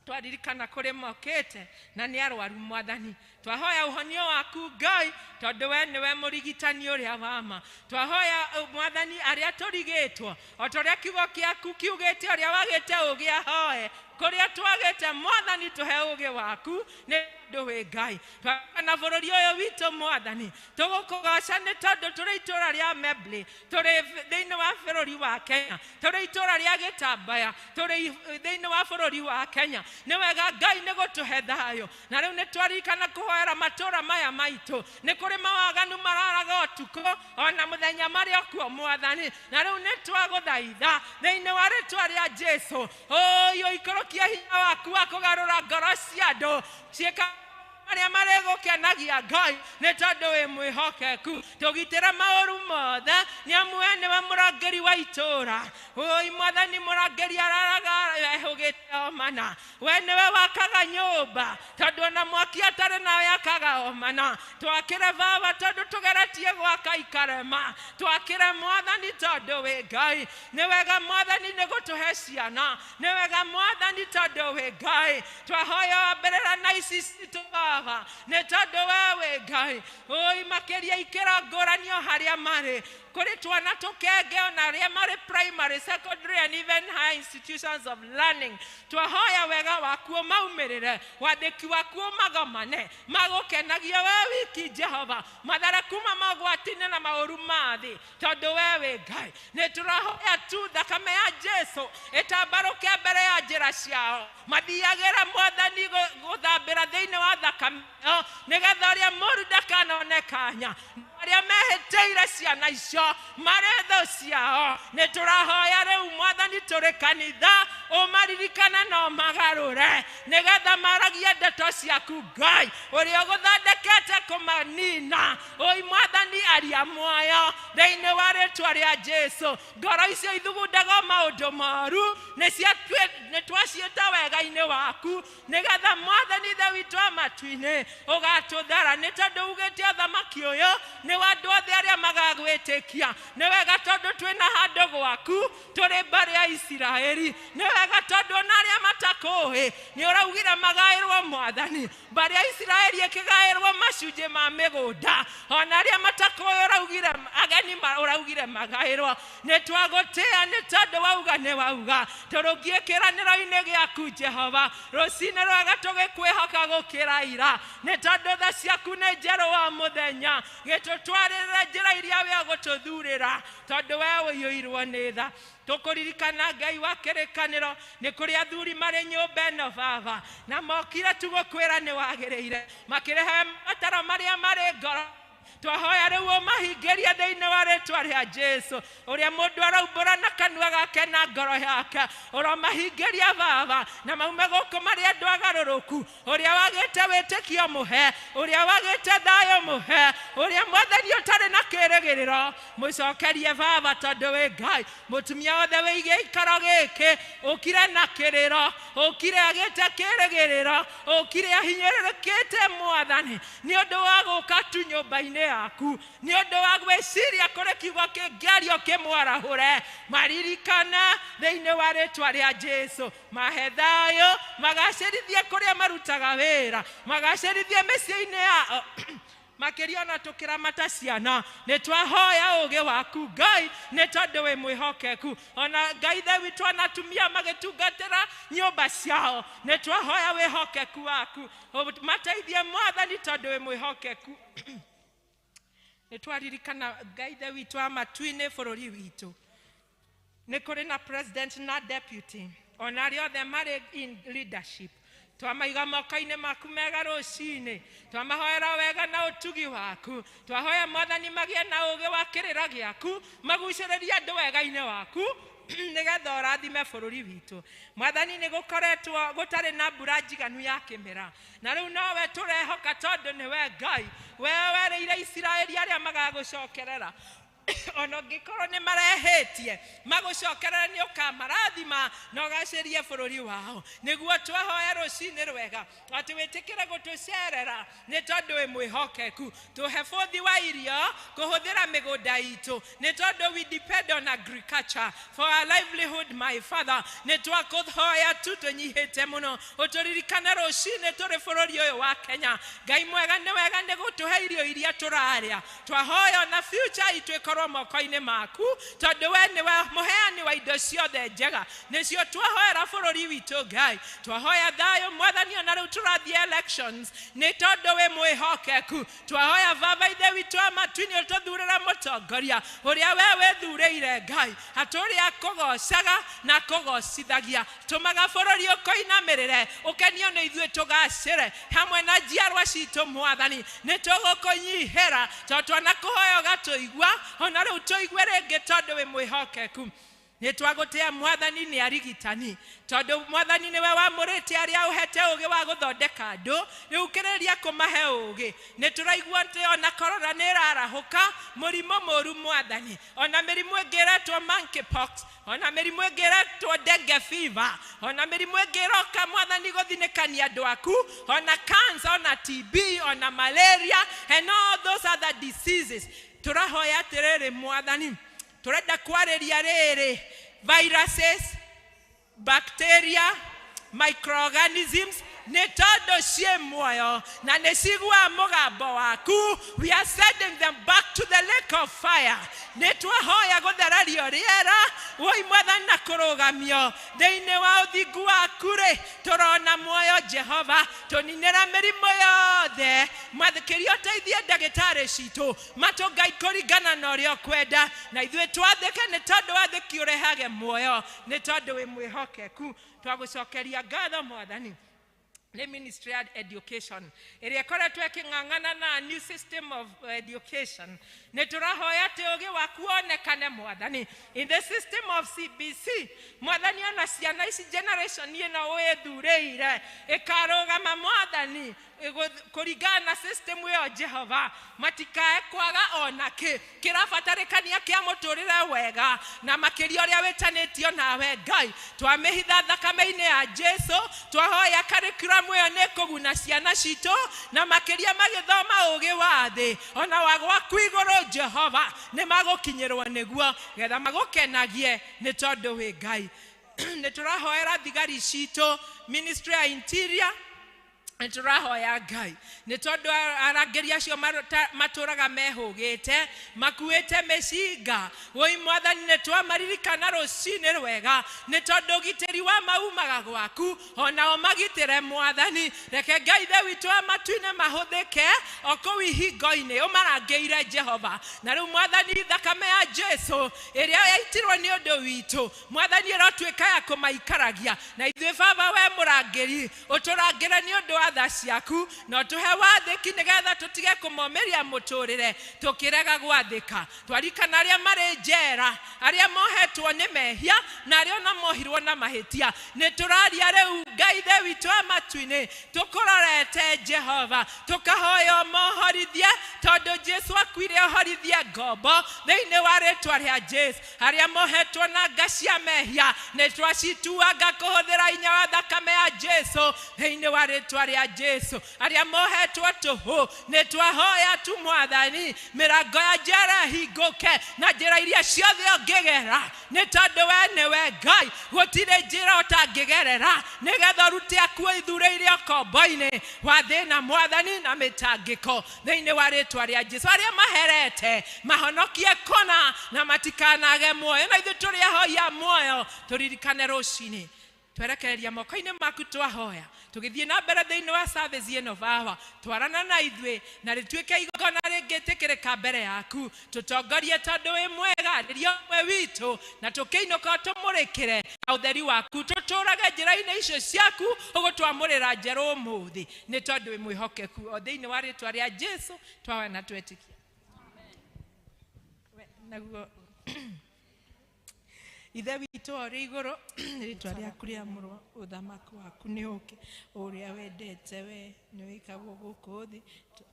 Twaririkana kũrĩ mokĩte na nĩ arwaru Mwathani, twahoya ũhonio waku Ngai, tondũ we nĩwe mũrigitani ũrĩa wa ma. Twahoya Mwathani arĩa tũrigĩtwo o ta ũrĩa kiugo gĩaku kiugĩte, ũrĩa wagĩte ũgĩ ahoe, kũrĩa twagĩte Mwathani tũhe ũgĩ waku nĩ ũndũ wĩ Ngai. Twakana bũrũri ũyũ witũ Mwathani, tũgũkũgoca nĩ tondũ tũrĩ itũũra rĩa Membley, tũrĩ thĩinĩ wa bũrũri wa Kenya, tũrĩ itũũra rĩa Gĩtambaya, tũrĩ thĩinĩ wa bũrũri wa Kenya. Nĩ wega Ngai nĩ gũtũhe thayũ, na rĩu nĩ twaririkana kũhoera matũũra maya maitũ. Nĩ kũrĩ mawaganu mararaga ũtukũ ona mũthenya marĩ o kuo Mwathani, na rĩu nĩ twagũthaitha thĩinĩ wa rĩtwa rĩa Jesu, ũyũ ikũrũkia hinya waku wa kũgarũra ngoro cia andũ ciĩka arĩa marĩgũkenagia Ngai nĩ tondũ wĩ mwĩhokeku. Tũgitĩre maũru mothe nĩ amu we nĩwe mũrangĩri wa itũũra. Ũi Mwathani mũrangĩri araraga ehũgĩte o mana, we nĩwe wakaga nyũmba tondũ ona mwaki atarĩ nawe akaga o mana. Twakĩre baba tondũ tũgeretie gwaka ikarema, twakĩre Mwathani tondũ wĩ Ngai. Nĩ wega Mwathani nĩ gũtũhe ciana, nĩ wega Mwathani tondũ wĩ Ngai. Twahoya wambĩrĩra na ici citũ baba nĩ tondũ we wĩ Ngai. Ũi makĩria ikĩro ngũranio harĩa marĩ, kũrĩ twana tũkenge ona arĩa marĩ primary, secondary and even higher institutions of learning. Twahoya wega waku ũmaumĩrĩre, wathĩki waku ũmagomane, magũkenagie we wiki Jehova, mathare kuma mogwati-inĩ na maũru ma thĩ tondũ we wĩ Ngai. Nĩ tũrahoya tu thakame ya Jesu ĩtambarũke mbere ya njĩra ciao, mathiagĩra Mwathani gũthambĩra thĩinĩ wa thakame ĩyo, nĩgetha ũrĩa mũũru ndakanone kanya. Arĩa mehĩtĩire ciana icio marĩ thũ ciao, nĩ tũrahoya rĩu Mwathani tũrĩ kanitha ũmaririkane na ũmagarũre, nĩgetha maragie ndeto ciaku Ngai ũrĩa ũgũthondekete kũmanina. Ũi Mwathani aria muoyo thĩinĩ wa rĩtwa rĩa Jesu. Ngoro icio ithugundaga maũndũ moru nĩ twaciĩta wega-inĩ waku, nĩgetha Mwathani Ithe witũ wa matu-inĩ ũgatũthara, nĩ tondũ ugĩte ũthamaki ũyũ nĩ Nĩ wa andũ othe arĩa magagwĩtĩkia. Nĩ wega tondũ twĩna handũ gwaku tũrĩ mbarĩ ya Isiraeli. Nĩ wega tondũ ona arĩa matakũĩ nĩ ũraugire magaĩrwo Mwathani. Mbarĩ ya Isiraeli ĩkĩgaĩrwo macunjĩ ma mĩgũnda, ona arĩa matakũĩ ũraugire ageni ũraugire magaĩrwo. Nĩ twagũtĩa nĩ tondũ wauga nĩ wauga. Tũrũngie kĩĩranĩro-inĩ gĩaku Jehova. Rũcinĩ rwega tũgĩkwĩhoka gũkĩra ira, nĩ tondũ tha ciaku nĩ njerũ wa mũthenya. Gĩtũtwarĩrĩre njĩra iria we ũgũtũthurĩra, tondũ we ũiyũirwo nĩ tha. Tũkũririkana Ngai wa kĩrĩkanĩro, nĩ kũrĩ athuri marĩ nyũmba ĩno baba, na mokire tu gũkwĩra nĩ wagĩrĩire, makĩrehe mataro marĩa marĩ ngoro. Twahoya rĩu ũmahingĩrie thĩinĩ wa rĩtwa rĩa Jesu. Ũrĩa mũndũ araumbũra na kanua gake na ngoro yake, ũromahingĩria baba, na maume gũkũ marĩ andũ agarũrũku. Ũrĩa wagĩte wĩtĩkio mũhe, ũrĩa wagĩte thayũ mũhe, ũrĩa Mwathani ũtarĩ na kĩĩrĩgĩrĩro mũcokerie baba, tondũ wĩ Ngai. Mũtumia wothe wĩ gĩikaro gĩkĩ ũkire na kĩrĩro, ũkire agĩte kĩĩrĩgĩrĩro, ũkire ahinyĩrĩrĩkĩte Mwathani nĩ ũndũ wa gũka tu nyũmba-inĩ yaku, nĩ ũndũ wa gwĩciria kũrĩ kiugo kĩngĩario kĩmwarahũre. Maririkana thĩinĩ wa rĩtwa rĩa Jesu, mahe thayũ, magacĩrithie kũrĩa marutaga wĩra, magacĩrithie mĩciĩ-inĩ yao, makĩria ona tũkĩramata ciana. Nĩ twahoya ũũgĩ waku Ngai, nĩ tondũ wĩ mwĩhokeku. Ona Ngai ithe witũ, ona atumia magĩtungatĩra nyũmba ciao, nĩ twahoya wĩhokeku waku mateithie Mwathani, tondũ wĩ mwĩhokeku. Nĩ twaririkana Ngai ithe witũ wa matu-inĩ, bũrũri witũ nĩ kũrĩ na president na deputy, ona arĩa othe marĩ in leadership, twamaiga moko-inĩ maku mega rũcinĩ. Twamahoera wega na ũtugi waku. Twahoya Mwathani magĩe na ũũgĩ wa kĩrĩra gĩaku, magucĩrĩrie andũ wega-inĩ waku, nĩgetha ũrathime bũrũri witũ. Mwathani, nĩ gũkoretwo gũtarĩ na mbura njiganu ya kĩmera, na rĩu nowe tũrehoka, tondũ nĩwe Ngai. We werĩire Isiraeli arĩa magagũcokerera, ona ũngĩkorwo nĩ marehĩtie, magũcokerere nĩ ũkamarathima na ũgacĩrie bũrũri wao. Nĩguo twahoya rũcinĩ rwega atĩ wĩtĩkĩre gũtũcerera, nĩ tondũ wĩ mwĩhokeku. Tũhe bũthi wa irio kũhũthĩra mĩgũnda itũ, nĩ tondũ we depend on agriculture for our livelihood. My father, nĩ twakũhoya tu tũnyihĩte mũno ũtũririkane rũcinĩ tũrĩ bũrũri ũyũ wa Kenya. Ngai mwega, nĩ wega nĩ gũtũhe irio iria tũrarĩa. Twahoya na future itũ ĩkorwo moko-inĩ maku, tondũ we nĩwe mũheani wa indo ciothe njega. Nĩcio twahoera bũrũri witũ. Ngai, twahoya thayũ Mwathani, ona rĩu tũrathiĩ elections, nĩ tondũ wĩ mwĩhokeku. Twahoya baba ithe witũ wa matu-inĩ ũtũthurĩre mũtongoria ũrĩa we wĩthurĩire, Ngai, atũrĩa kũgocaga na kũgocithagia. Tũmaga bũrũri ũkũinamĩrĩre, ũkenio nĩ ithuĩ, tũgacĩre hamwe na njiarwa citũ. Mwathani, nĩ tũgũkũnyihĩra tondũ twanakũhoya ũgatũigua, ona rĩu tũigue rĩngĩ, tondũ wĩ mwĩhokeku. Nĩ twagũtĩa Mwathani nĩ arigitani, tondũ Mwathani nĩwe wamũrĩte arĩa ũhete ũũgĩ wa gũthondeka andũ. Rĩu kĩrĩria kũmahe ũũgĩ. Nĩ tũraigua atĩ ona korona nĩ ĩrarahũka, mũrimũ mũũru Mwathani, ona mĩrimũ ĩngĩ ĩretwo monkeypox, ona mĩrimũ ĩngĩ ĩretwo dengue fever, ona mĩrimũ ĩngĩ ĩroka Mwathani gũthinĩkania andũ aku, ona cancer, ona TB, ona malaria and all those other diseases. Tũrahoya atĩrĩrĩ Mwathani, tũrenda kwarĩria rĩrĩ viruses, bacteria, microorganisms, nĩ tondũ ciĩ muoyo na nĩ ciguaga mũgambo waku. We are sending them back to the lake of fire. Nĩ twahoya gũthererio rĩera, woi Mwathani, na kũrũgamio thĩinĩ wa ũthingu waku rĩ, tũrona muoyo. Jehova, tũninĩra mĩrimũ yothe. Mwathĩkĩria, ũteithie ndagĩtarĩ citũ matũ Ngai kũringana na ũrĩa ũkwenda, na ithuĩ twathĩke, nĩ tondũ wathĩki ũrehage muoyo, nĩ tondũ wĩ mwĩhokeku. Twagũcokeria ngatho Mwathani nĩ Ministry ya Education ĩrĩa ĩkoretwo ĩkĩng'ang'ana na new system of education. Nĩ tũrahoya atĩ ũũgĩ waku wonekane Mwathani in the system of CBC. Mwathani, ona ciana ici, generation ĩno wĩthurĩire ĩkarũgama Mwathani kũringana na system ĩyo, Jehova, matikae kwaga ona kĩ kĩrabatarĩkania kĩa mũtũrĩre wega, na makĩria ũrĩa wĩtanĩtio nawe. Ngai, twamĩhitha thakame-inĩ ya Jesu. Twahoya curriculum. Programu ĩyo nĩ kũguna ciana citũ na makĩria magĩthoma ũgĩ wa thĩ ona wa gwaku igũrũ Jehova nĩ magũkinyĩrwo nĩguo getha magũkenagie nĩ tondũ wĩ Ngai. Nĩ tũrahoera thigari citũ, Ministry ya Interior, nĩ tũrahoya Ngai nĩ tondũ arangĩri acio matũraga mehũgĩte makuĩte mĩcinga. Woi Mwathani, nĩ twamaririkana rũcinĩ rwega nĩ tondũ ũgitĩri wa maumaga gwaku, onao magitĩre Mwathani. Reke Ngai Ithe witũ wa matu-inĩ mahũthĩke o kũu ihingo-inĩ ũmarangĩire Jehova. Na rĩu Mwathani, thakame ya Jesu ĩrĩa yaitirwo nĩ ũndũ witũ, Mwathani, ĩrotuĩka ya kũmaikaragia na ithuĩ. Baba, we mũrangĩri, ũtũrangĩre nĩ ũndũ wa tha ciaku na ũtũhe wathĩki nĩgetha tũtige kũmomĩria mũtũrĩre tũkĩrega gwathĩka. Twarikana arĩa marĩ njera, arĩa mohetwo nĩ mehia na arĩa ona mohirwo na mahĩtia, nĩ tũraria rĩu Ngai Ithe witũ wa matu-inĩ tũkũrorete Jehova, tũkahoya ũmohorithie tondũ Jesu akuire ohorithie ngombo thĩinĩ wa rĩtwa rĩa Jesu. Arĩa mohetwo na nga cia mehia nĩ twacituanga kũhũthĩra hinya wa thakame ya Jesu thĩinĩ wa rĩtwa rĩa Jesu. Arĩa mohetwo tũhũ nĩ twahoya tu Mwathani mĩrango ya njera ĩhingũke na njĩra iria ciothe ũngĩgera, nĩ tondũ we nĩwe Ngai, gũtirĩ njĩra ũtangĩgerera nĩgetha ũrute akuo ithurĩire ũkombo-inĩ wa thĩna Mwathani na mĩtangĩko thĩinĩ wa rĩtwa rĩa Jesu. Arĩa maherete mahonokie kũna na matikanage muoyo, na ithuĩ tũrĩ ahoi a muoyo tũririkane rũcinĩ twerekereria moko-inĩ maku twahoya tũgĩthiĩ na mbere thĩinĩ wa service ĩno. Baba, twarana na ithuĩ na rĩtuĩke igongona rĩngĩtĩkĩrĩka mbere yaku, tũtongorie tondũ wĩ mwega, rĩria ũmwe witũ na tũkĩinũka tũmũrĩkĩre na ũtheri waku, tũtũrage njĩra-inĩ icio ciaku ũgũtwamũrĩra njerũ ũmũthĩ nĩ tondũ wĩ mwĩhokeku. O thĩinĩ wa rĩtwa rĩa Jesu twahoya na twetĩkia. Naguo Ithe witũ ũrĩ igũrũ, rĩtwa rĩaku rĩamũrwo, ũthamaki waku nĩ ũke, ũrĩa wendete we nĩ wĩkagwo gũkũ thĩ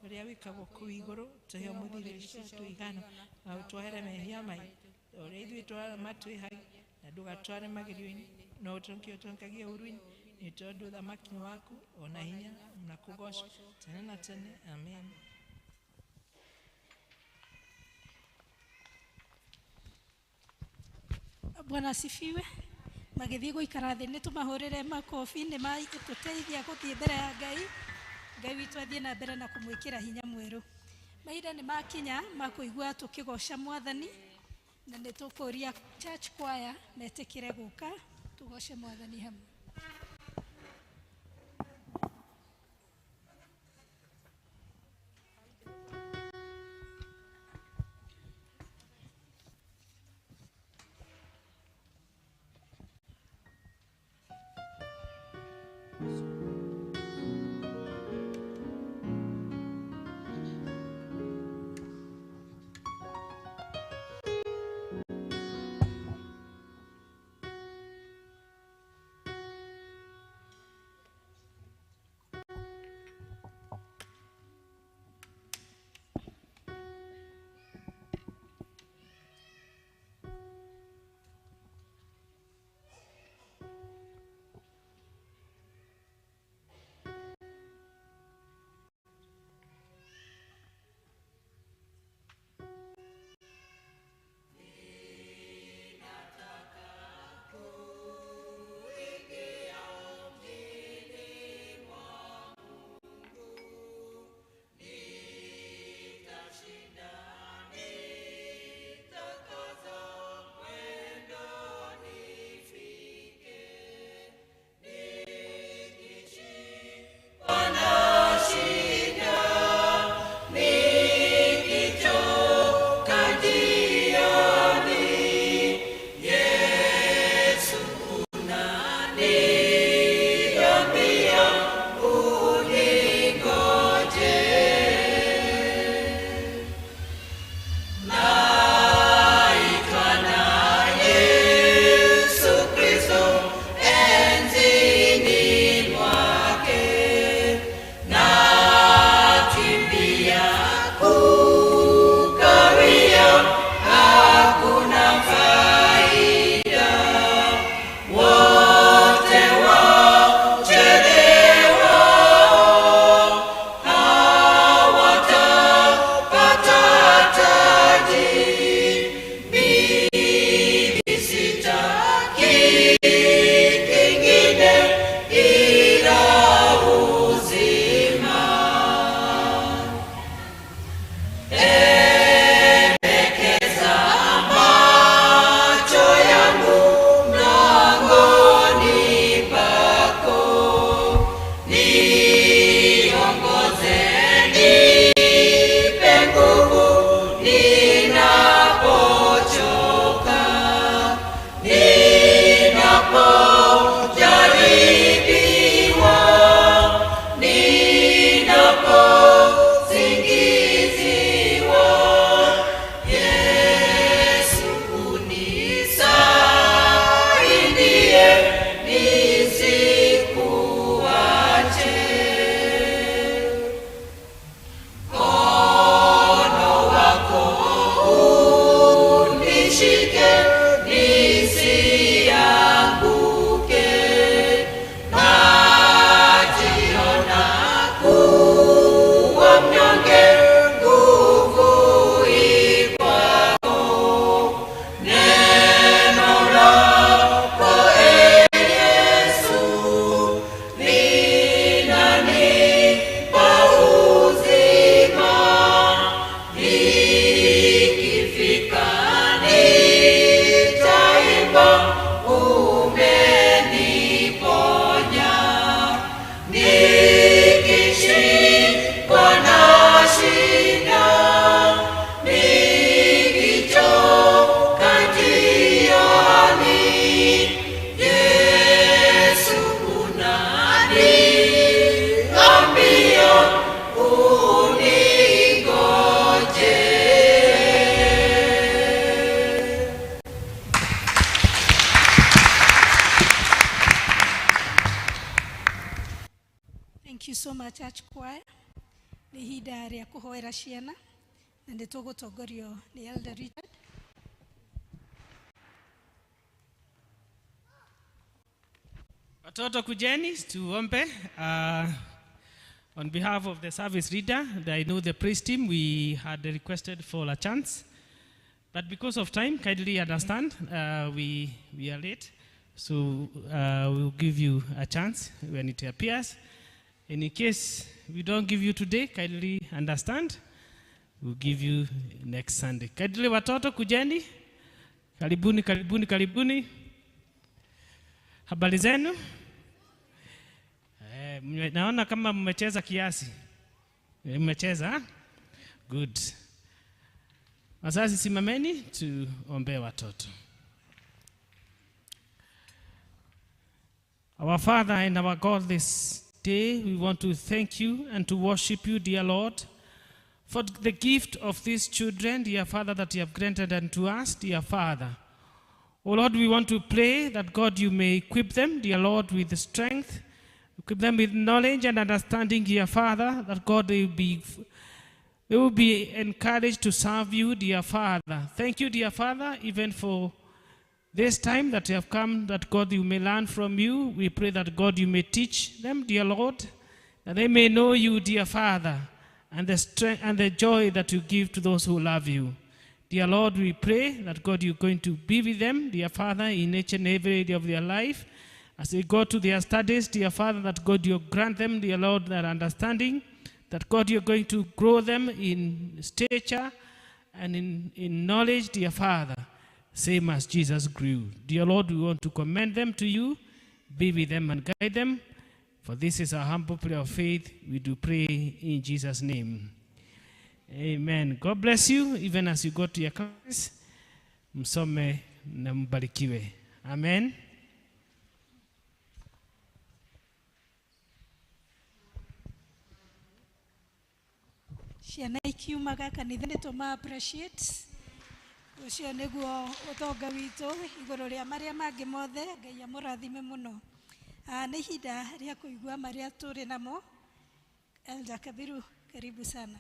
ũrĩa wĩkagwo kũu igũrũ. Tũhe ũmũthĩ irio icio tũigana, na ũtwohere mehia maitũ ũrĩa ithuĩ matwĩhagia, na ndũgatware magerio-inĩ, no ũtũngie ũtũngagie ũũru-inĩ, nĩ tondũ ũthamaki nĩ waku ona hinya na kũgocwo tene na tene. Amen. Bwana asifiwe. Magĩthiĩ gũikara thĩ nĩ tũmahũrĩre makobi, nĩ matũteithia gũthiĩ mbere ya Ngai. Ngai witũ athiĩ na mbere na kũmwĩkĩra hinya mwerũ. Mahinda nĩ makinya ma kũigua tũkĩgoca Mwathani, na nĩ tũkũria church choir metĩkĩre gũka tũgoce Mwathani hamwe. Thank you so much, Church Choir. Nĩ ihinda rĩa kũhoera ciana na nĩ tũgũtongorio nĩ Elder Richard. Watoto kujeni tuombe. On behalf of the service leader, and I know the praise team, we had requested for a chance. But because of time, kindly understand, we are late. So we'll give you a chance when it appears. In case we don't give you today, kindly understand, we'll give you next Sunday. Kindly watoto kujeni. Karibuni, karibuni, karibuni. Habari zenu? Naona kama mmecheza kiasi. Mmecheza? Good. Wazazi simameni tuombe watoto. Our Father and our God, this day we want to thank you and to worship you, dear Lord, for the gift of these children, dear Father, that you have granted unto us, dear Father. Oh Lord, we want to pray that God, you may equip them, dear Lord, with strength, equip them with knowledge and understanding, dear Father, that God, they will be encouraged to serve you, dear Father. Thank you, dear Father, even for this time that you have come, that God, you may learn from you. We pray that God, you may teach them, dear Lord, that they may know you, dear Father, and the strength and the joy that you give to those who love you. Dear Lord, we pray that God, you're going to be with them, dear Father, in each and every area of their life. As they go to their studies, dear Father, that God, you grant them, dear Lord, their understanding, that God, you're going to grow them in stature and in knowledge, dear Father, same as Jesus grew. Dear Lord, we want to commend them to you. Be with them and guide them. For this is our humble prayer of faith. We do pray in Jesus' name. Amen. God bless you, even as you go to your class. Msome na mbarikiwe. Amen. Ciana ikiumaga kanitha nĩ tũma appreciate ũcio nĩguo ũtonga witũ igũrũ rĩa marĩa mangĩ mothe. Ngai amũrathime mũno. Nĩ ihinda rĩa kũigua marĩa tũrĩ namo. Elder Kabiru, karibu sana.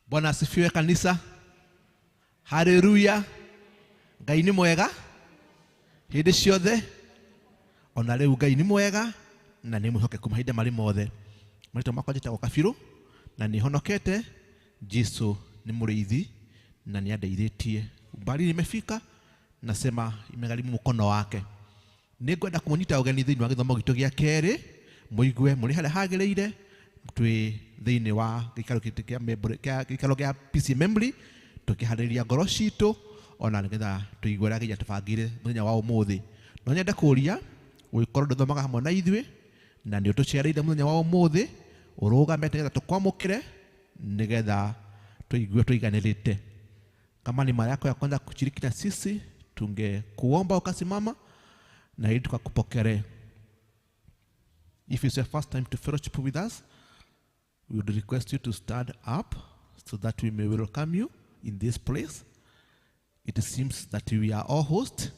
Bwana asifiwe kanisa. Haleluya. Ngai nĩ mwega hĩndĩ ciothe, ona rĩu Ngai nĩ mwega na nĩ mwĩhokeku mahinda marĩ mothe. Marĩtwa makwa njĩtagwo Kabiru na nĩ honokete. Jesu nĩ mũrĩithi na nĩ andeithĩtie. Mbali nimefika, nasema imegharimu mkono wake. Nĩngwenda kũmũnyita ũgeni thĩinĩ wa gĩthomo gitũ gĩa kerĩ, mũigue mũrĩ harĩa hagĩrĩire, twĩ thĩinĩ wa gĩikaro gitũ kĩa Membry, kĩa gĩikaro kĩa PC Memory, tũkĩharĩria ngoro citũ ona nĩgetha tũigue ũrĩa Ngai atũbangĩire mũthenya wa ũmũthĩ. No nyende kũũria ũngĩkorwo ndũthomaga hamwe na ithuĩ na nĩ ũtũcereire mũthenya wa ũmũthĩ, ũrũgame nĩgetha tũkwamũkĩre nĩgetha tũigue tũiganĩrĩte. Kama ni mara yako ya kwanza kushiriki na sisi, tungekuomba ukasimama na ili tukakupokere. If it's your first time to fellowship with us, we would request you to stand up so that we may welcome you in this place. It seems that we are all hosts.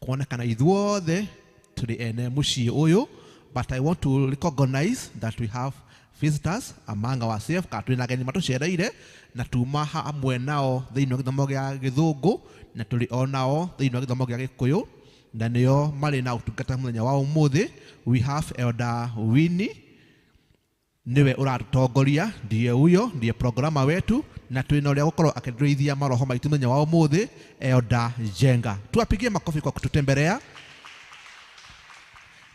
Kuonekana ithuothe tũrĩ ene mũciĩ ũyũ, but I want to recognize that we have visitors among ourselves, kana twĩna ageni matũcereire na tuma hamwe nao thĩinĩ wa gĩthomo gĩa Gĩthũngũ, na tũrĩ o nao thĩinĩ wa gĩthomo gĩa Gĩkũyũ, na nĩo marĩ na ũtungata mũthenya wa ũmũthĩ. We have Elder Winnie, niwe ũratũtongoria, ndiye huyo, ndiye programa wetu, na twĩna ũrĩa gũkorwo akĩtũrĩithia maroho maitũ mũthenya wa ũmũthĩ, Elder Jenga. Tuwapigie makofi kwa kututembelea.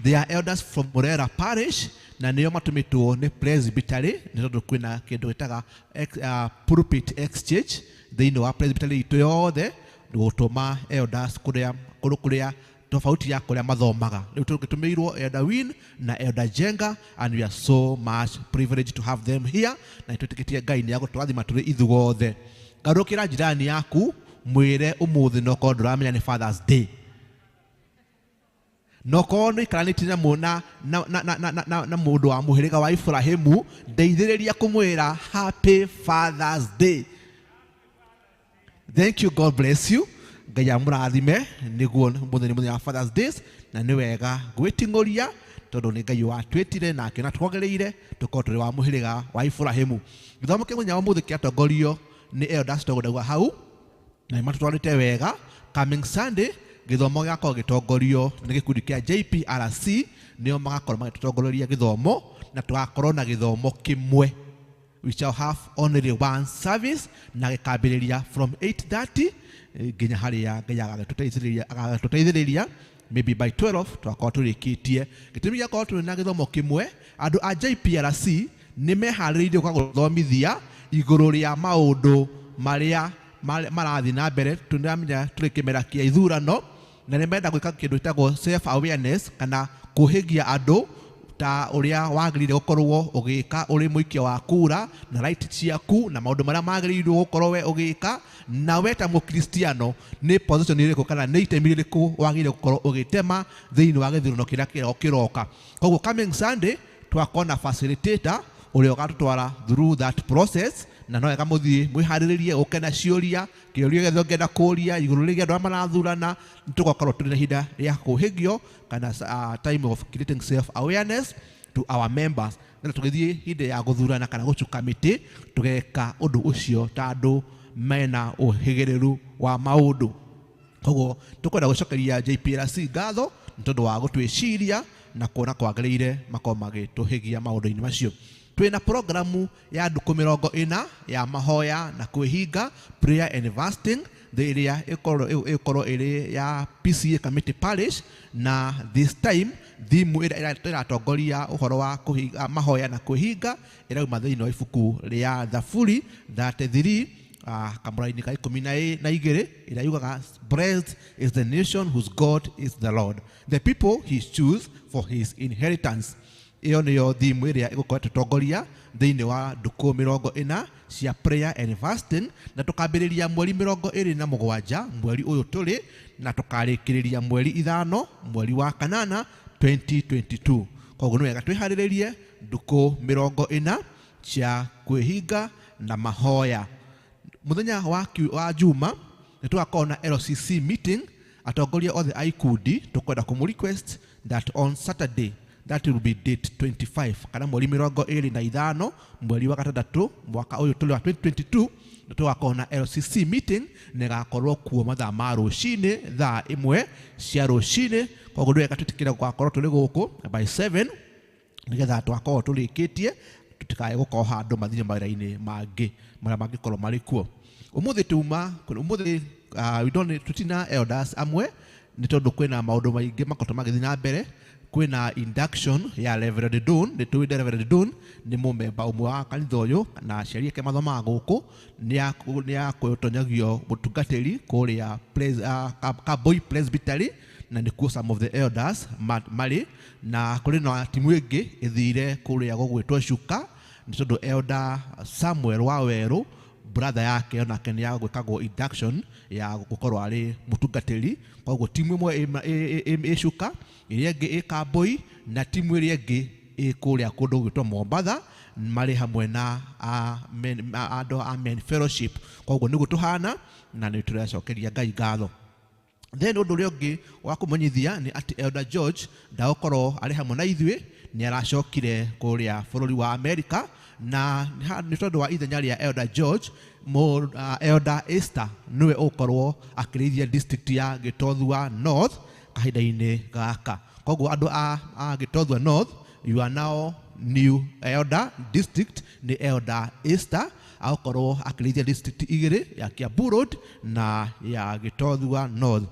They are elders from Murera Parish, na nĩo matũmĩtwo nĩ presbytery, nĩ tondũ kwĩna kĩndũ gĩtaga pulpit exchange thĩinĩ wa presbytery itũ yothe, gũtũma elders kũrĩa, kũndũ kũrĩa tofauti ya kũrĩa mathomaga. Rĩu tũgĩtũmĩirwo Elder Win na Elder Jenga, and we are so much privileged to have them here, na nĩtwĩtĩkĩtie Ngai nĩ agũtũrathima tũrĩ ithuothe. Garũkĩra jirani yaku mwĩre ũmũthĩ no korwo ndũramenya nĩ Father's Day. No korwo nĩ ũikaranĩtie na na mũndũ wa mũhĩrĩga wa Ibrahimu, ndeithĩrĩria kũmwĩra Happy Father's Day. Thank you, God bless you. Ngai amũrathime nĩguo mũthenya mũthenya wa Father's Days na nĩ wega gwĩting'ũria tondũ nĩ Ngai watwĩtire na akĩona twagĩrĩire tũkorwo tũrĩ wa mũhĩrĩga wa Iburahĩmu. Gĩthomo kĩa mũthenya wa ũmũthĩ kĩatongorio nĩ Elders Togũndagua hau na nĩ matũtwarĩte wega. Coming Sunday gĩthomo gĩgakorwo gĩtongorio nĩ gĩkundi kĩa JPRC, nĩo magakorwo magĩtũtongoreria gĩthomo na tũgakorwo na gĩthomo kĩmwe. We shall have only one service na gĩkambĩrĩria from 8:30 nginya harĩa Ngai agagĩtũteithĩrĩria maybe by 12 twakorwo tũrĩkĩtie. Gĩtũmi gĩa gũkorwo tũrĩ na gĩthomo kĩmwe, andũ a JPRC nĩ meharĩrĩirie gũka gũthomithia igũrũ rĩa maũndũ marĩa marathiĩ na mbere. Tũramenya tũrĩ kĩmera kĩa ithurano na nĩ marenda gwĩka kĩndũ gĩtagwo self awareness kana kũhĩgia andũ ta ũrĩa wagĩrĩire gũkorwo ũgĩka ũrĩ mũikia wa kura na right ciaku na maũndũ marĩa magĩrĩirwo gũkorwo we ũgĩka na we ta mũkristiano nĩ position ĩrĩkũ kana nĩ itemi rĩrĩkũ wagĩrĩire gũkorwo ũgĩtema thĩinĩ wa gĩthurano kĩrĩa kĩroka. Koguo coming Sunday twakorwo na facilitator ũrĩa ũgatũtwara through that process na no wega mũthiĩ mwĩharĩrĩrie ũke na ciũria kĩũria gĩothe ũngĩenda kũria igũrũ rĩgiĩ andũ arĩa marathurana. Nĩ tũgakorwo tũrĩ na ihinda rĩa kũhĩgio kana time of creating self awareness to our members na tũgĩthiĩ hĩndĩ ya gũthurana kana gũcuka mĩtĩ tũgeka ũndũ ũcio ta andũ mena ũhĩgĩrĩru wa maũndũ. Koguo tũkwenda gũcokeria JPRC ngatho nĩ tondũ wa gũtwĩciria na kuona kwagĩrĩire makorwo magĩtũhĩgia maũndũ-inĩ macio. Twĩna programu ya ndukũ 40 ya mahoya na kwĩhinga, prayer and fasting, ĩrĩa ĩgũkorwo ĩrĩ ya PCA Committee Parish, na this time thimu ĩrĩa ĩratongoria ũhoro wa kũhinga mahoya na kwĩhinga ĩrauma thĩinĩ wa ibuku rĩa Thaburi 33 kamũraini ka 12 ĩrĩa yugaga, "Blessed is the nation whose God is the Lord, the people he choose for his inheritance." Ĩyo nĩyo thimu ĩrĩa ĩgũkorwo ĩtũtongoria thĩinĩ wa ndukũ 40 cia prayer and fasting, na tũkambĩrĩria mweri 27 mweri ũyũ tũrĩ na tũkarĩkĩrĩria mweri 5 mweri wa kanana 2022. Koguo nĩ wega twĩharĩrĩrie ndukũ 40 cia kwĩhinga na mahoya. Mũthenya wa Juma nĩ tũgakorwo na LCC meeting. Atongoria othe a ikundi tũkwenda kũmũ request that on Saturday, that will be date 25 kana mweri 25 mweri wa gatandatũ mwaka ũyũ tũrĩ wa 2022, nĩ tũgakorwo na LCC meeting na ĩgakorwo kuo mathaa ma rũcinĩ thaa 1 cia rũcinĩ. Koguo nĩ wega twĩtĩkĩre gũgakorwo tũrĩ gũkũ by 7 nĩgetha tũgakorwo tũrĩkĩtie tũtikae gũkorwo handũ mathiĩ mawĩra-inĩ mangĩ marĩa mangĩkorwo marĩ kuo. Ũmũthĩ tuma ũmũthĩ we don't tutina elders amwe nĩ tondũ kwĩna maũndũ maingĩ makoretwo magĩthiĩ na mbere. Kwĩna induction ya Reverend Don. Nĩ tũĩ Reverend Don nĩ mũmemba ũmwe wa kanitha ũyũ na aciari ake mathomaga gũkũ, nĩ akũtonyagio mũtungatĩri kũrĩa Kaboi Presbytery na nĩkuo some of the elders marĩ, na kũrĩ na timu ĩngĩ ĩthire kũrĩa gũgwĩtwo Cuka nĩ tondũ Elder Samuel Wawerũ brother yake onake nĩ agwĩkagwo induction ya gũkorwo arĩ mũtungatĩri. Koguo timu ĩmwe ĩ Cuka, ĩrĩa ĩngĩ ĩ Kambui na timu ĩrĩa ĩngĩ ĩ kũrĩa kũndũ gwĩtwo Mombatha marĩ hamwe na andũ a Men Fellowship. Koguo nĩguo tũhana na nĩ tũracokeria Ngai ngatho. Then ũndũ ũrĩa ũngĩ wa kũmenyithia nĩ atĩ Elder George ndagũkorwo arĩ hamwe na ithuĩ, nĩ aracokire kũrĩa bũrũri wa America, na nĩ tondũ wa ithenya rĩa Elder George, Elder Esther nĩwe ũgũkorwo akĩrĩithia district ya Gĩtothua North kahinda-inĩ gaka. Koguo andũ a Gĩtothua North, you are now new elder district nĩ Elder Esther agũkorwo akĩrĩithia district igĩrĩ, ya Kiambu Road na ya Gĩtothua North.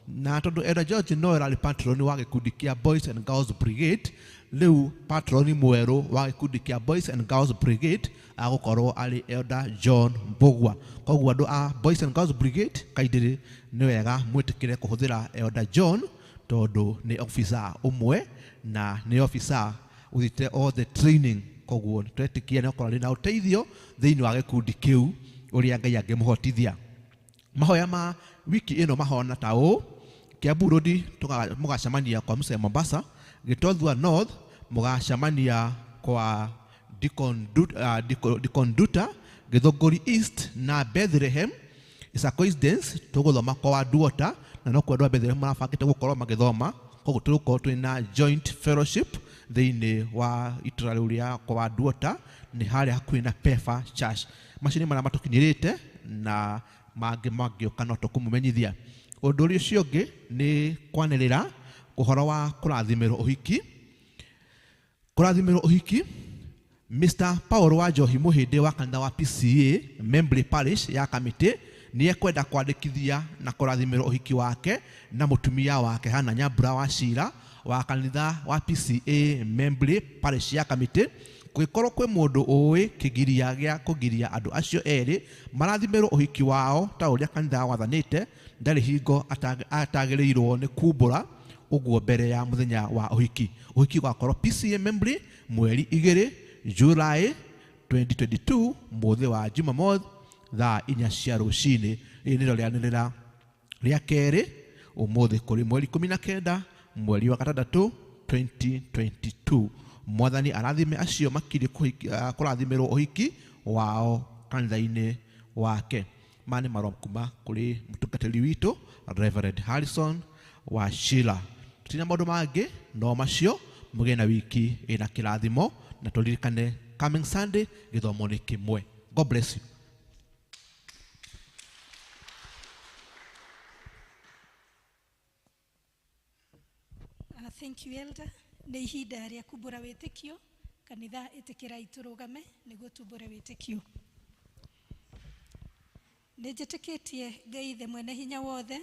Na tondũ Elder George no ararĩ patron wa gĩkundi kĩa Boys and Girls Brigade, rĩu patron mwerũ wa gĩkundi kĩa Boys and Girls Brigade agũkorwo arĩ Elder John Mbũgua. Koguo andũ a Boys and Girls Brigade kaindĩrĩ nĩ wega mwĩtĩkĩre kũhũthĩra Elder John tondũ nĩ officer ũmwe na nĩ officer ũthiĩte all the training. Koguo twetĩkia nĩ akorwo arĩ na ũteithio thĩinĩ wa gĩkundi kĩu ũrĩa Ngai angĩmũhotithia. Mahoya ma wiki ĩno mahona ta ũũ: Kiambu Road mũgacemania kwa Musa Mombasa, Gĩtothua North mũgacemania kwa Deacon Duta, Gĩthũngũri East na Bethlehem. It's a coincidence tũgũthoma kwa Waduota na no kwa andũ a Bethlehem marabangĩte gũkorwo magĩthoma, koguo tũgũkorwo twĩna joint fellowship thĩinĩ wa itũra rĩu rĩa kwa Waduota, nĩ harĩa hakuhĩ na Pefa Church. Macio nĩ marĩa matũkinyĩrĩte na mangĩ mangĩũka no tũkũmũmenyithia. Ũndũ ũrĩa ũcio ũngĩ nĩ kwanĩrĩra ũhoro wa kũrathimĩrwo ũhiki. Kũrathimĩrwo ũhiki, Mr. Paul wa Njohi Mũhĩndĩ wa kanitha wa PCA Membley Parish ya Kamĩtĩ nĩ ekwenda kwandĩkithia na kũrathimĩrwo ũhiki wake na mũtumia wake Hannah Nyambura wa Cira wa kanitha wa PCA Membley Parish ya Kamĩtĩ. Kũngĩkorwo kwĩ mũndũ ũĩ kĩgiria gĩa kũgiria andũ acio erĩ marathimĩrwo ũhiki wao ta ũrĩa kanitha wathanĩte, ndarĩ hingo atagĩrĩirwo nĩ kumbũra ũguo mbere ya mũthenya wa ũhiki. Ũhiki ũgakorwo PCA Membley mweri 2 July 2022 mũthĩ wa Jumamothi thaa 4 cia rũcinĩ. Rĩrĩ nĩrĩo rĩanĩrĩra rĩa kerĩ ũmũthĩ kũrĩ mweri 19 mweri wa 6 2022. Mwathani arathime acio makiri kũrathimĩrwo ũhiki wao kanitha-inĩ wake. Maya nĩ marũa kuma kũrĩ mũtungatĩri witũ Reverend Harrison wa Sheila. Tũtirĩ na maũndũ mangĩ no macio, mũgĩe na wiki ĩna kĩrathimo na tũririkane coming Sunday gĩthomo nĩ kĩmwe. God bless you. Thank you, Elder. Nĩ ihinda rĩa kumbũra wĩtĩkio. Kanitha ĩtĩkĩrai tũrũgame nĩguo tumbũre wĩtĩkio. Nĩ njĩtĩkĩtie Ngai Ithe mwene hinya wothe,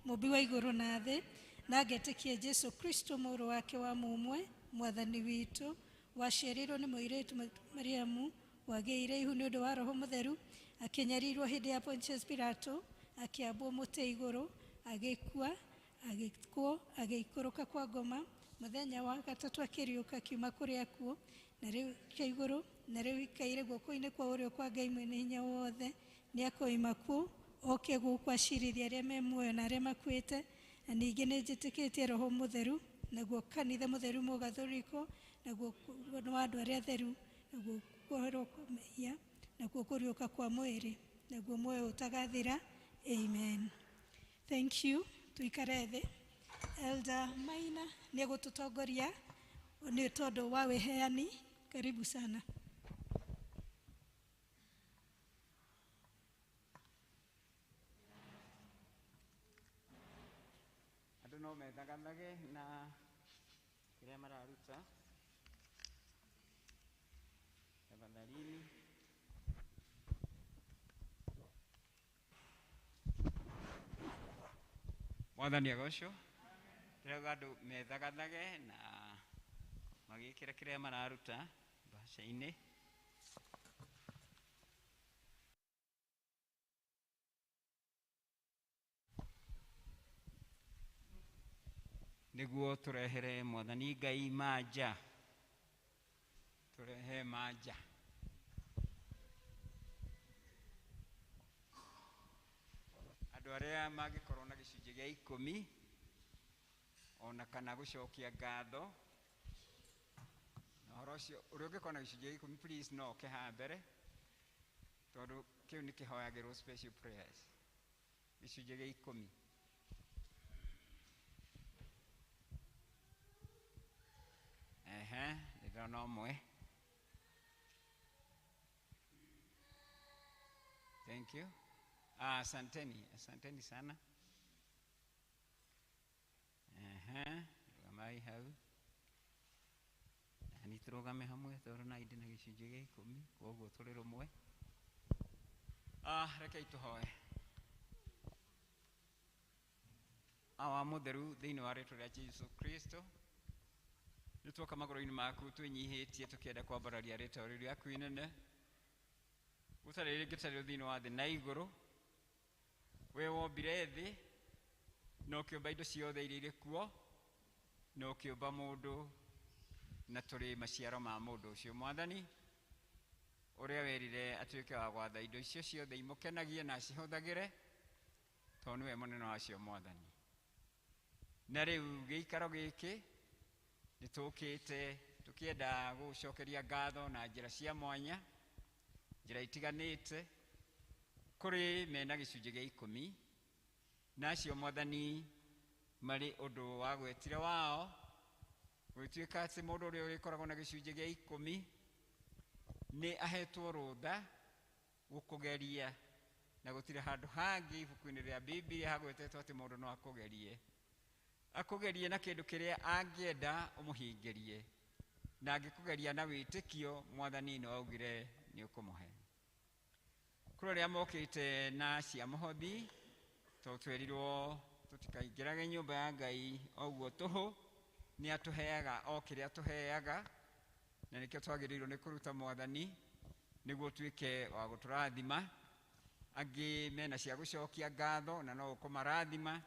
mũmbi wa igũrũ na thĩ, na ngetĩkia Jesu Kristo mũrũ wake wa mũmwe, mwathani witũ, waciarirwo nĩ mũirĩtu Mariamu, wagĩire ihu nĩ ũndũ wa Roho Mũtheru, akĩnyarirwo hĩndĩ ya Pontius Pilato, akĩambwo mũtĩ igũrũ, agĩkua, agĩkwo, agĩikũrũka kwa ngoma, mũthenya wa gatatũ akĩriũka akiuma kũrĩa akuũ, na rĩu kĩa igũrũ, na rĩu ikaire guoko-inĩ kwa ũrĩo kwa Ngai mwene hinya wothe, nĩ akoima kuo oke gũkũ acirithie arĩa me muoyo na arĩa makuĩte. Na ningĩ nĩ njĩtĩkĩtie Roho Mũtheru, naguo kanitha mũtheru mũgathũriko, naguo nĩ wa andũ arĩa atheru, naguo kuoherwo kwa mehia, naguo kũriũka kwa mwĩrĩ, naguo muoyo ũtagathira. Amen. Thank you. Tuikare thĩ. Elder Maina nĩ egũtũtongoria nĩ tondũ wa wĩheani. Karibu sana. Andũ no methagathage na kĩrĩa mararuta. Tafadhalini. Mwathani agocwo. Ndĩrauga andũ methagathage na magĩkĩra kĩrĩa mararuta mbaca-inĩ. Nĩguo tũrehere Mwathani Ngai manja. Tũrehe manja. Andũ arĩa mangĩkorwo na gĩcunjĩ gĩa 10 ona kana gũcokia ngatho na ũhoro ũcio, ũrĩa ũngĩkorwo na gĩcunjĩ gĩa 10 please no oke haha mbere, tondũ kĩu nĩ kĩhoyagĩrwo special prayers. Gĩcunjĩ gĩa 10. Ehe, ndĩrona ũmwe. Thank you. Asanteni, asanteni sana. Ehe, rũgamai hau. Na nĩ tũrũgame hamwe tondũ na indĩ na gĩcunjĩ gĩa 10, koguo tũrĩ rũmwe. Rekei tũhoe. Awa mũtheru thĩinĩ wa rĩtwa rĩa Jesu Kristo, nĩ tuoka magũrũ-inĩ maku twĩnyihĩtie tũkĩenda kwambararia rĩtwa rĩu rĩaku inene, gũtarĩ rĩngĩ tarĩo thĩinĩ wa thĩ na igũrũ. We wombire thĩ na ũkĩũmba indo ciothe iria irĩ kuo, na ũkĩũmba mũndũ, na tũrĩ maciaro ma mũndũ ũcio. Mwathani, ũrĩa werire atuĩke wa gwatha indo icio ciothe imũkenagie na acihũthagĩre, tondũ nĩwe mũnene wacio Mwathani. Na rĩu gĩikaro gĩkĩ nĩ tũkĩte tũkĩenda gũcokeria ngatho na njĩra cia mwanya, njĩra itiganĩte, Kũrĩ mena gĩcunjĩ gĩa 10 na acio Mwathani marĩ ũndũ wa gwetire wao gũtuĩka atĩ mũndũ ũrĩa ũrĩkoragwo na gĩcunjĩ gĩa 10 nĩ ahetwo rũtha gũkũgeria na gũtirĩ handũ hangĩ ibuku-inĩ rĩa Biblia hagwetetwo atĩ mũndũ no akũgerie akũgerie na kĩndũ kĩrĩa angĩenda ũmũhingĩrie na angĩkũgeria na wĩtĩkio Mwathani no augire nĩ ũkũmũhe. Kũrĩ arĩa mokĩte na cia mũhothi tondũ twerirwo tũtikaingĩrage nyũmba ya Ngai o ũguo tũhũ nĩ atũheaga o kĩrĩa atũheaga na nĩkĩo twagĩrĩirwo nĩ kũruta Mwathani nĩguo tuĩke wa gũtũrathima. Angĩ mena cia gũcokia ngatho na no ũkũmarathima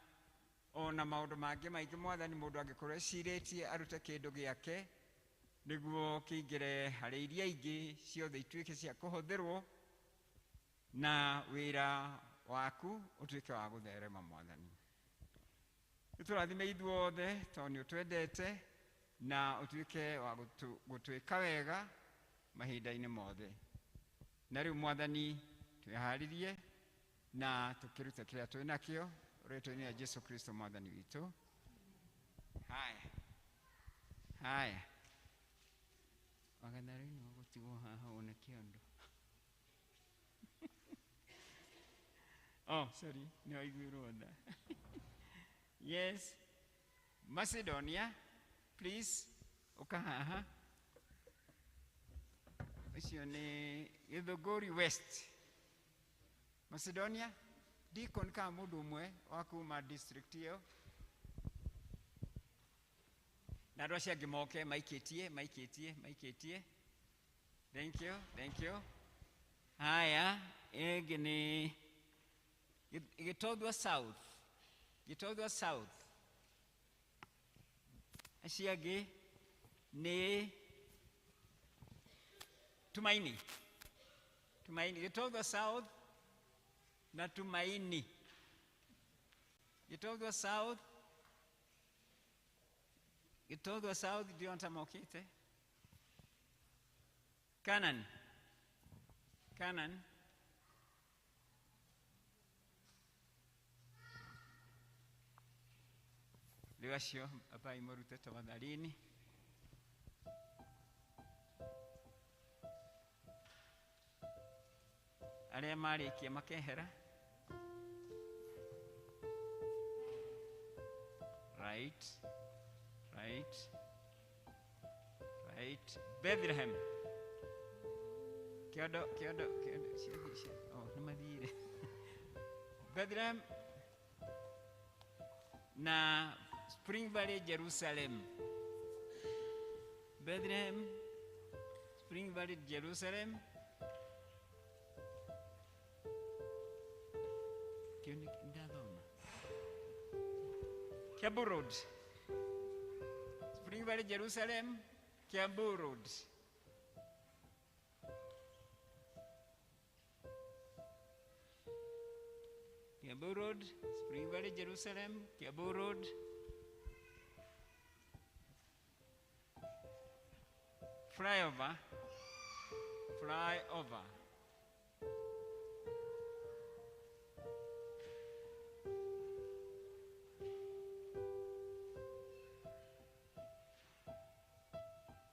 ona maũndũ mangĩ maingĩ Mwathani mũndũ angĩkorwo ecirĩtie arute kĩndũ gĩake nĩguo kĩingĩre harĩ iria ingĩ ciothe ituĩke cia kũhũthĩrwo na wĩra waku ũtuĩke wa gũtherema Mwathani. Nĩtũrathime ithuothe tondũ nĩ ũtwendete na ũtuĩke wa gũtwĩka wega mahinda-inĩ mothe. Na rĩu Mwathani twĩharĩrie na tũkĩrute kĩrĩa twĩ nakĩo rĩtwa-inĩ rĩa Jesu Kristo Mwathani witũ. Haya haya wagatha rĩu nĩ ũgũtigwo haha wone kĩondo. Oh, sorry, nĩ waiguĩrwo tha. Yes, Macedonia, please, ũka haha. Ũcio nĩ Gĩthũngũri West. Macedonia, deacon ka mũndũ ũmwe wa kuma district ĩyo. Na andũ acio angĩ moke maikĩtie maikĩtie maikĩtie. Thank you, thank you. Haya, ĩngĩ nĩ Gĩtothwa South. Gĩtothwa South. Acio angĩ nĩ Tumaini. Tumaini. Gĩtothwa South na Tumaini. Gĩtothwa South. Gĩtothwa South ndio ntamokĩte. Canaan. Canaan. Rĩu acio ambai mũrute tafadhalini. Arĩa marĩkia makehera. Right, right, right. Bethlehem. Kĩondo, kĩondo, kĩondo. Ciathiĩ, oh, nĩ mathire. Bethlehem na Spring Valley, Jerusalem. Bethlehem, Spring Valley, Jerusalem. Kĩo nĩ ndathoma. Kiambu Road. Spring Valley, Jerusalem, Kiambu Road. Kiambu Road, Spring Valley, Jerusalem, Kiambu Road. Flyover, flyover.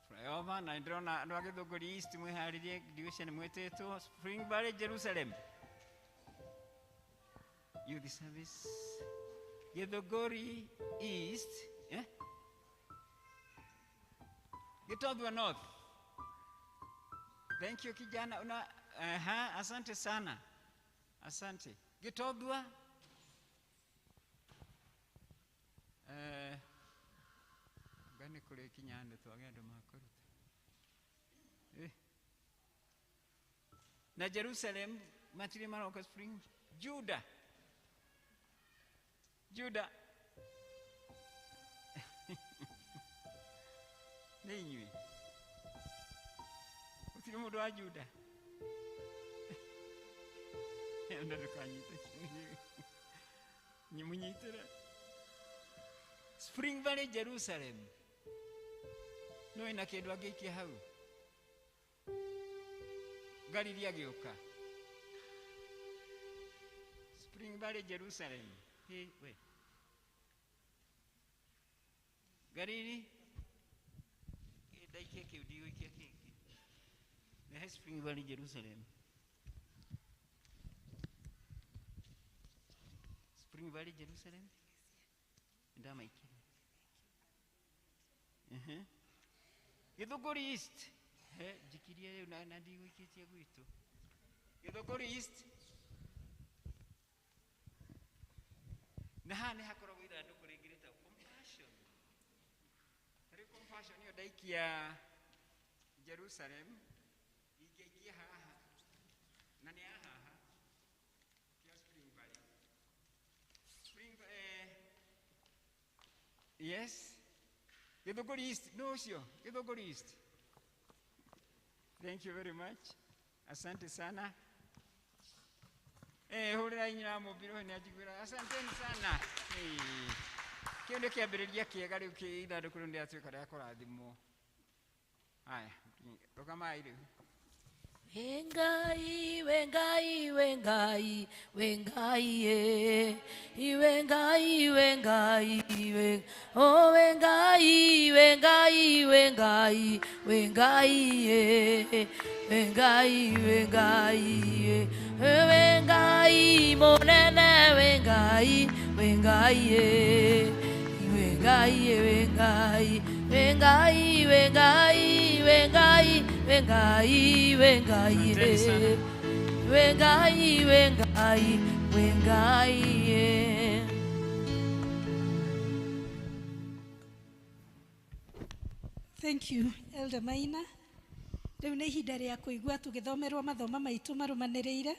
Flyover, na ndĩrona andũ a Gĩthũngũri East mwĩharĩrie ndigwĩciria nĩ mwĩtĩtwo. Spring Valley, Jerusalem. Youth service. Gĩthũngũri East, eh? Gĩtothwa North. Thank you kijana, una asante sana. Asante. Gĩtothwa ngani kũrĩ kinya nĩ twage andũ makũruta. Na Jerusalem matirĩ maroka Spring Judah. Judah. Nĩ inyuĩ. Gũtirĩ mũndũ wa Judah. Enda ndũkanyite kĩndũ. Nyimũnyitĩre. Spring Valley, Jerusalem. No ĩna kĩndũ angĩikia hau. Galili agĩũka. Spring Valley Jerusalem. Hey, we. Gariri ndaikia kiu ndigũikia kĩngĩ. Rehe Spring Valley Jerusalem. Spring Valley Jerusalem. Ndamaikia. Githunguri East. He, njikirie rĩu na ndigũikĩtie gwitũ. Githunguri East. Na haha nĩ hakoragwo ithandũkũ rĩngĩ rĩtagwo Compassion. Rĩu Compassion ĩyo ndaikia Jerusalem, ingĩaikia haha na nĩ ya haha kĩa Spring Valley. Spring yes. Githunguri East, no ũcio, Githunguri East. Thank you very much. Asante sana. Hũrĩrai nyina mũmbirwo nĩ anjiguĩra. Asanteni sana. Kĩu nĩ kĩambĩrĩria kĩega rĩu kĩ ithandũkũ rĩu nĩrĩatuĩka rĩa kũrathimwo. Haya, rũgamai rĩu. Wengai, wengai, wengai, wengai, eh. Wengai, wengai, wen. Oh, wengai, wengai, wengai, wengai, eh. Wengai, wengai, eh. Wengai, monene, wengai, wengai, eh. Wengai, wengai, wengai, wengai, wengai, wengai, wengai, eh. Wengai, wengai, wengai, eh. Thank you, Elder Maina. Rĩu nĩ ihinda rĩa kũigua tũgĩthomerwo mathoma maitũ marũmanĩrĩire.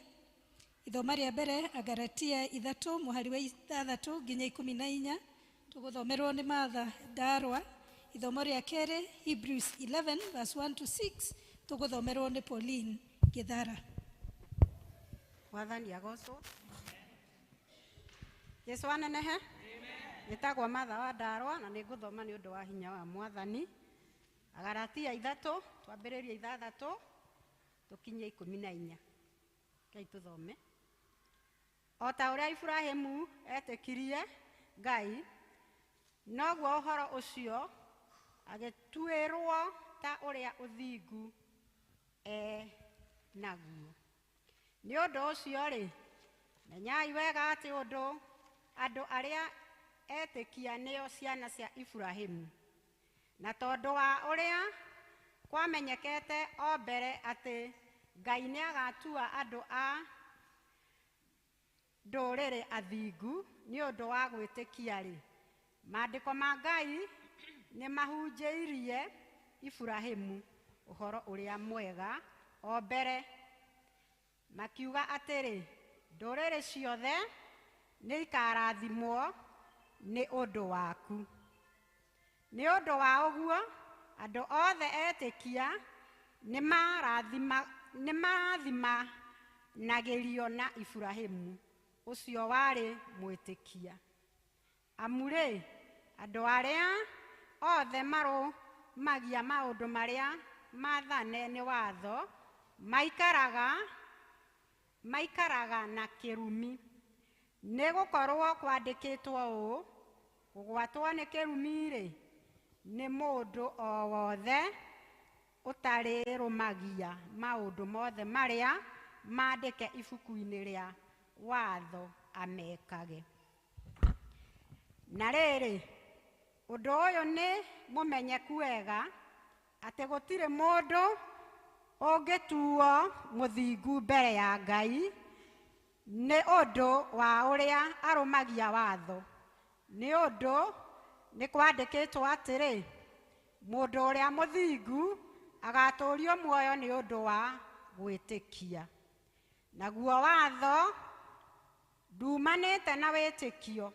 Ithoma rĩa mbere Agalatia 3 mũhari wa 6 nginya 14 tũgũthomerwo nĩ Martha Ndarwa. Ithomo rĩa kerĩ Hebrews 11 verse 1 to 6 tũgũthomerwo nĩ Pauline Gĩthara. Mwathani agocwo. Jesu anenehe. Njĩtagwo Martha wa Ndarwa na nĩngũthoma nĩ ũndũ wa hinya wa Mwathani. Agalatia 3 twambĩrĩrie 6 tũkinye 14. Ngai tũthome. O ta ũrĩa Iburahĩmu etĩkirie Ngai, noguo ũhoro ũcio agĩtuĩrwo ta ũrĩa ũthingu naguo. Nĩ ũndũ ũcio-rĩ, menyai wega atĩ ũndũ andũ arĩa etĩkia nĩo ciana cia Iburahĩmu. Na tondũ wa ũrĩa kwamenyekete o mbere atĩ Ngai nĩagatua andũ a ndũrĩrĩ athingu nĩ ũndũ wa gwĩtĩkia-rĩ, maandĩko ma Ngai nĩmahunjĩirie Iburahĩmu ũhoro ũrĩa mwega o mbere, makiuga atĩrĩ, ndũrĩrĩ ciothe nĩikarathimwo nĩ ũndũ waku. Nĩ ũndũ wa ũguo andũ othe etĩkia nĩmarathimanagĩrio na Iburahĩmu ũcio warĩ mwĩtĩkia. Amu-rĩ, andũ arĩa othe marũmagia maũndũ marĩa maathane nĩ watho maikaraga na kĩrumi, nĩgũkorwo kwandĩkĩtwo ũũ, kũgwatwo nĩ kĩrumi-rĩ, nĩ mũndũ o wothe ũtarĩrũmagia maũndũ mothe marĩa maandĩke ibuku-inĩ rĩa watho amekage. Na rĩrĩ, ũndũ ũyũ nĩ mũmenyeku wega atĩ gũtirĩ mũndũ ũngĩtuo mũthingu mbere ya Ngai nĩ ũndũ wa ũrĩa arũmagia watho. Nĩ ũndũ nĩ kwandĩkĩtwo atĩrĩ, mũndũ ũrĩa mũthingu agatũũrio muoyo nĩ ũndũ wa gwĩtĩkia. Naguo watho nduumanĩte na wĩtĩkio,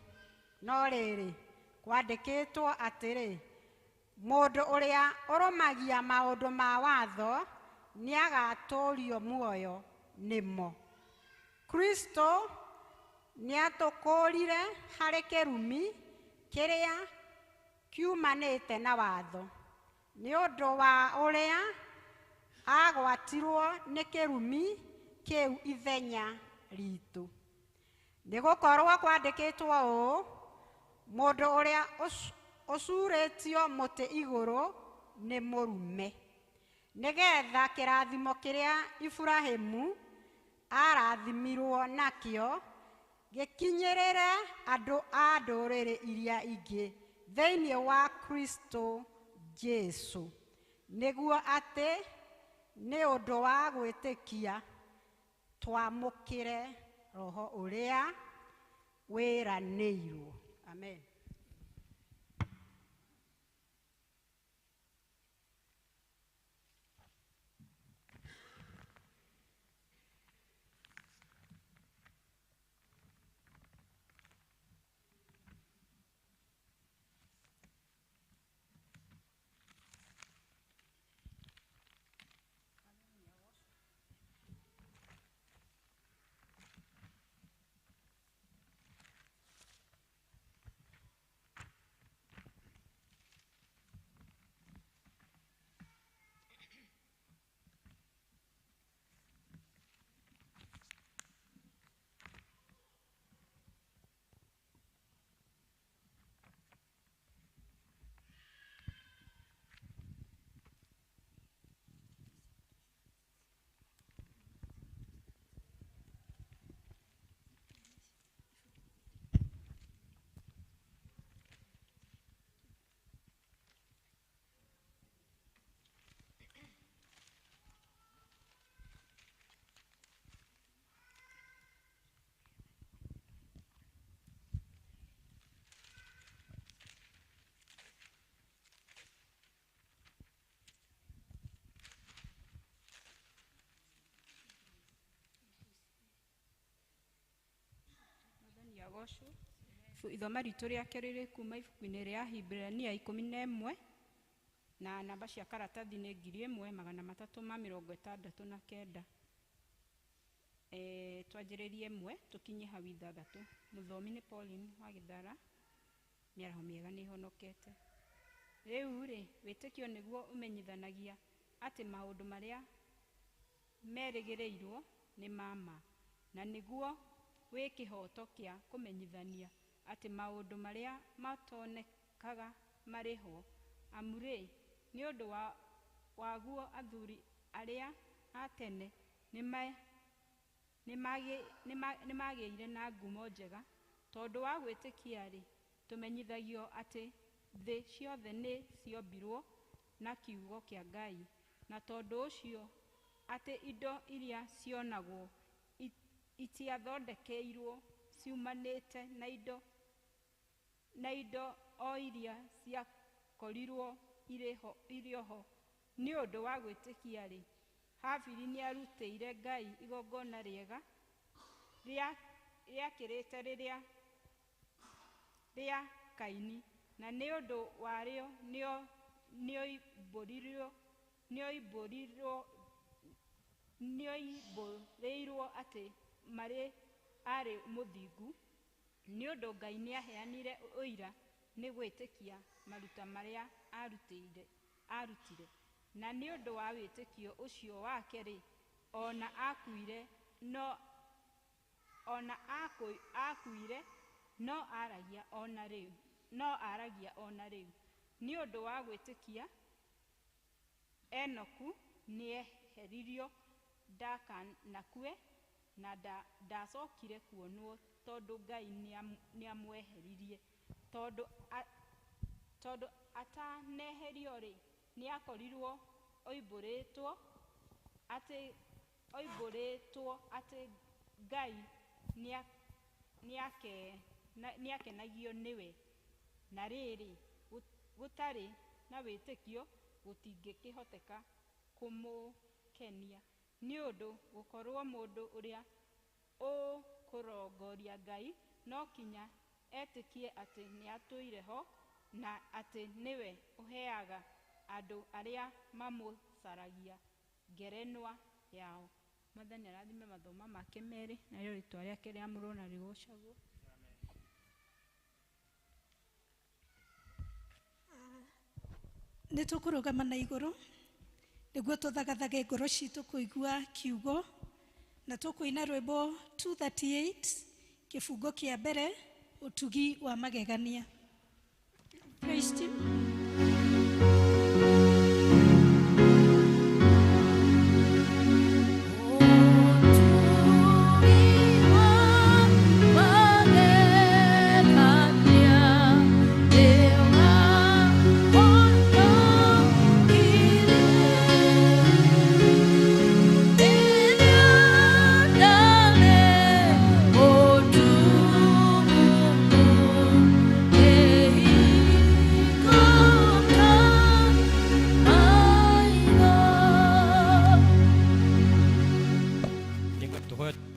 no rĩrĩ, kwandĩkĩtwo atĩrĩ, mũndũ ũrĩa ũrũmagia maũndũ ma watho nĩagatũũrio muoyo nĩmo. Kristo nĩatũkũũrire harĩ kĩrumi kĩrĩa kiumanĩte na watho, nĩ ũndũ wa ũrĩa agwatirwo nĩ kĩrumi kĩu ithenya ritũ, Nĩ gũkorwo kwandĩkĩtwo ũũ, mũndũ ũrĩa ũcuurĩtio mũtĩ igũrũ nĩ mũrume, nĩgetha kĩrathimo kĩrĩa Iburahĩmu arathimirwo nakĩo gĩkinyĩrĩre andũ a ndũrĩrĩ iria ingĩ thĩinĩ wa Kristo Jesu, nĩguo atĩ nĩ ũndũ wa gwĩtĩkia twamũkĩre roho ũrĩa wĩranĩirwo. Amen. Agocwo. Ithoma ritũ rĩa kerĩ rĩ kuma ibuku-inĩ rĩa Ahibirania 11 na namba cia karatathi nĩ 1369. Twanjĩrĩrie 1 tũkinye hau 6. Mũthomi nĩ Pauline wa Gĩthara, mĩaraho mĩega nĩ ĩhonokete. Rĩu rĩ, wĩtĩkio nĩguo ũmenyithanagia atĩ maũndũ marĩa merĩgĩrĩirwo nĩ ma ma, na nĩguo wĩ kĩhooto kĩa kũmenyithania atĩ maũndũ marĩa matonekaga marĩ ho. Amu rĩ, nĩ ũndũ waguo athuri arĩa a tene nĩmagĩire na ngumo njega. Tondũ wa gwĩtĩkia rĩ, tũmenyithagio atĩ thĩ ciothe nĩ ciombirwo na kiugo kĩa Ngai, na tondũ ũcio atĩ indo iria cionagwo itiathondekeirwo ciumanĩte na indo o iria ciakorirwo irĩ ho. Nĩ ũndũ wa gwĩtĩkia rĩ, Habili nĩarutĩire Ngai igongona rĩega rĩakĩrĩte rĩrĩa rĩa Kaini, na nĩ ũndũ warĩo nĩoimbũrĩirwo atĩ marĩ arĩ mũthingu, nĩ ũndũ Ngai nĩaheanire ũira nĩ gwĩtĩkia maruta marĩa arutire. Na nĩ ũndũ wa wĩtĩkio ũcio wake rĩ, ona akuire no aragia ona rĩu. Nĩ ũndũ wa gwĩtĩkia Enoku nĩeheririo ndakanakue, na ndacokire kuonwo tondũ Ngai nĩamweheririe. Tondũ ataneherio rĩ, nĩakorirwo oimbũrĩtwo atĩ Ngai nĩakenagio nĩwe. Na rĩrĩ, gũtarĩ na wĩtĩkio gũtingĩkĩhoteka kũmũkenia, nĩ ũndũ gũkorwo mũndũ ũrĩa ũkũrongoria Ngai no kinya etĩkie atĩ nĩatũire ho, na atĩ nĩwe ũheaga andũ arĩa mamũcaragia ngerenwa yao. Mwathani arathime mathoma make merĩ, narĩo rĩtwa rĩake rĩamũrwo na rĩgocagwo. Nĩ tũkũrũgama na igũrũ nĩguo tũthagathage ngoro citũ kũigua kiugo, na tũkũina rwĩmbo 238 Kĩbungo kĩa mbere, ũtugi wa magegania. Praise team.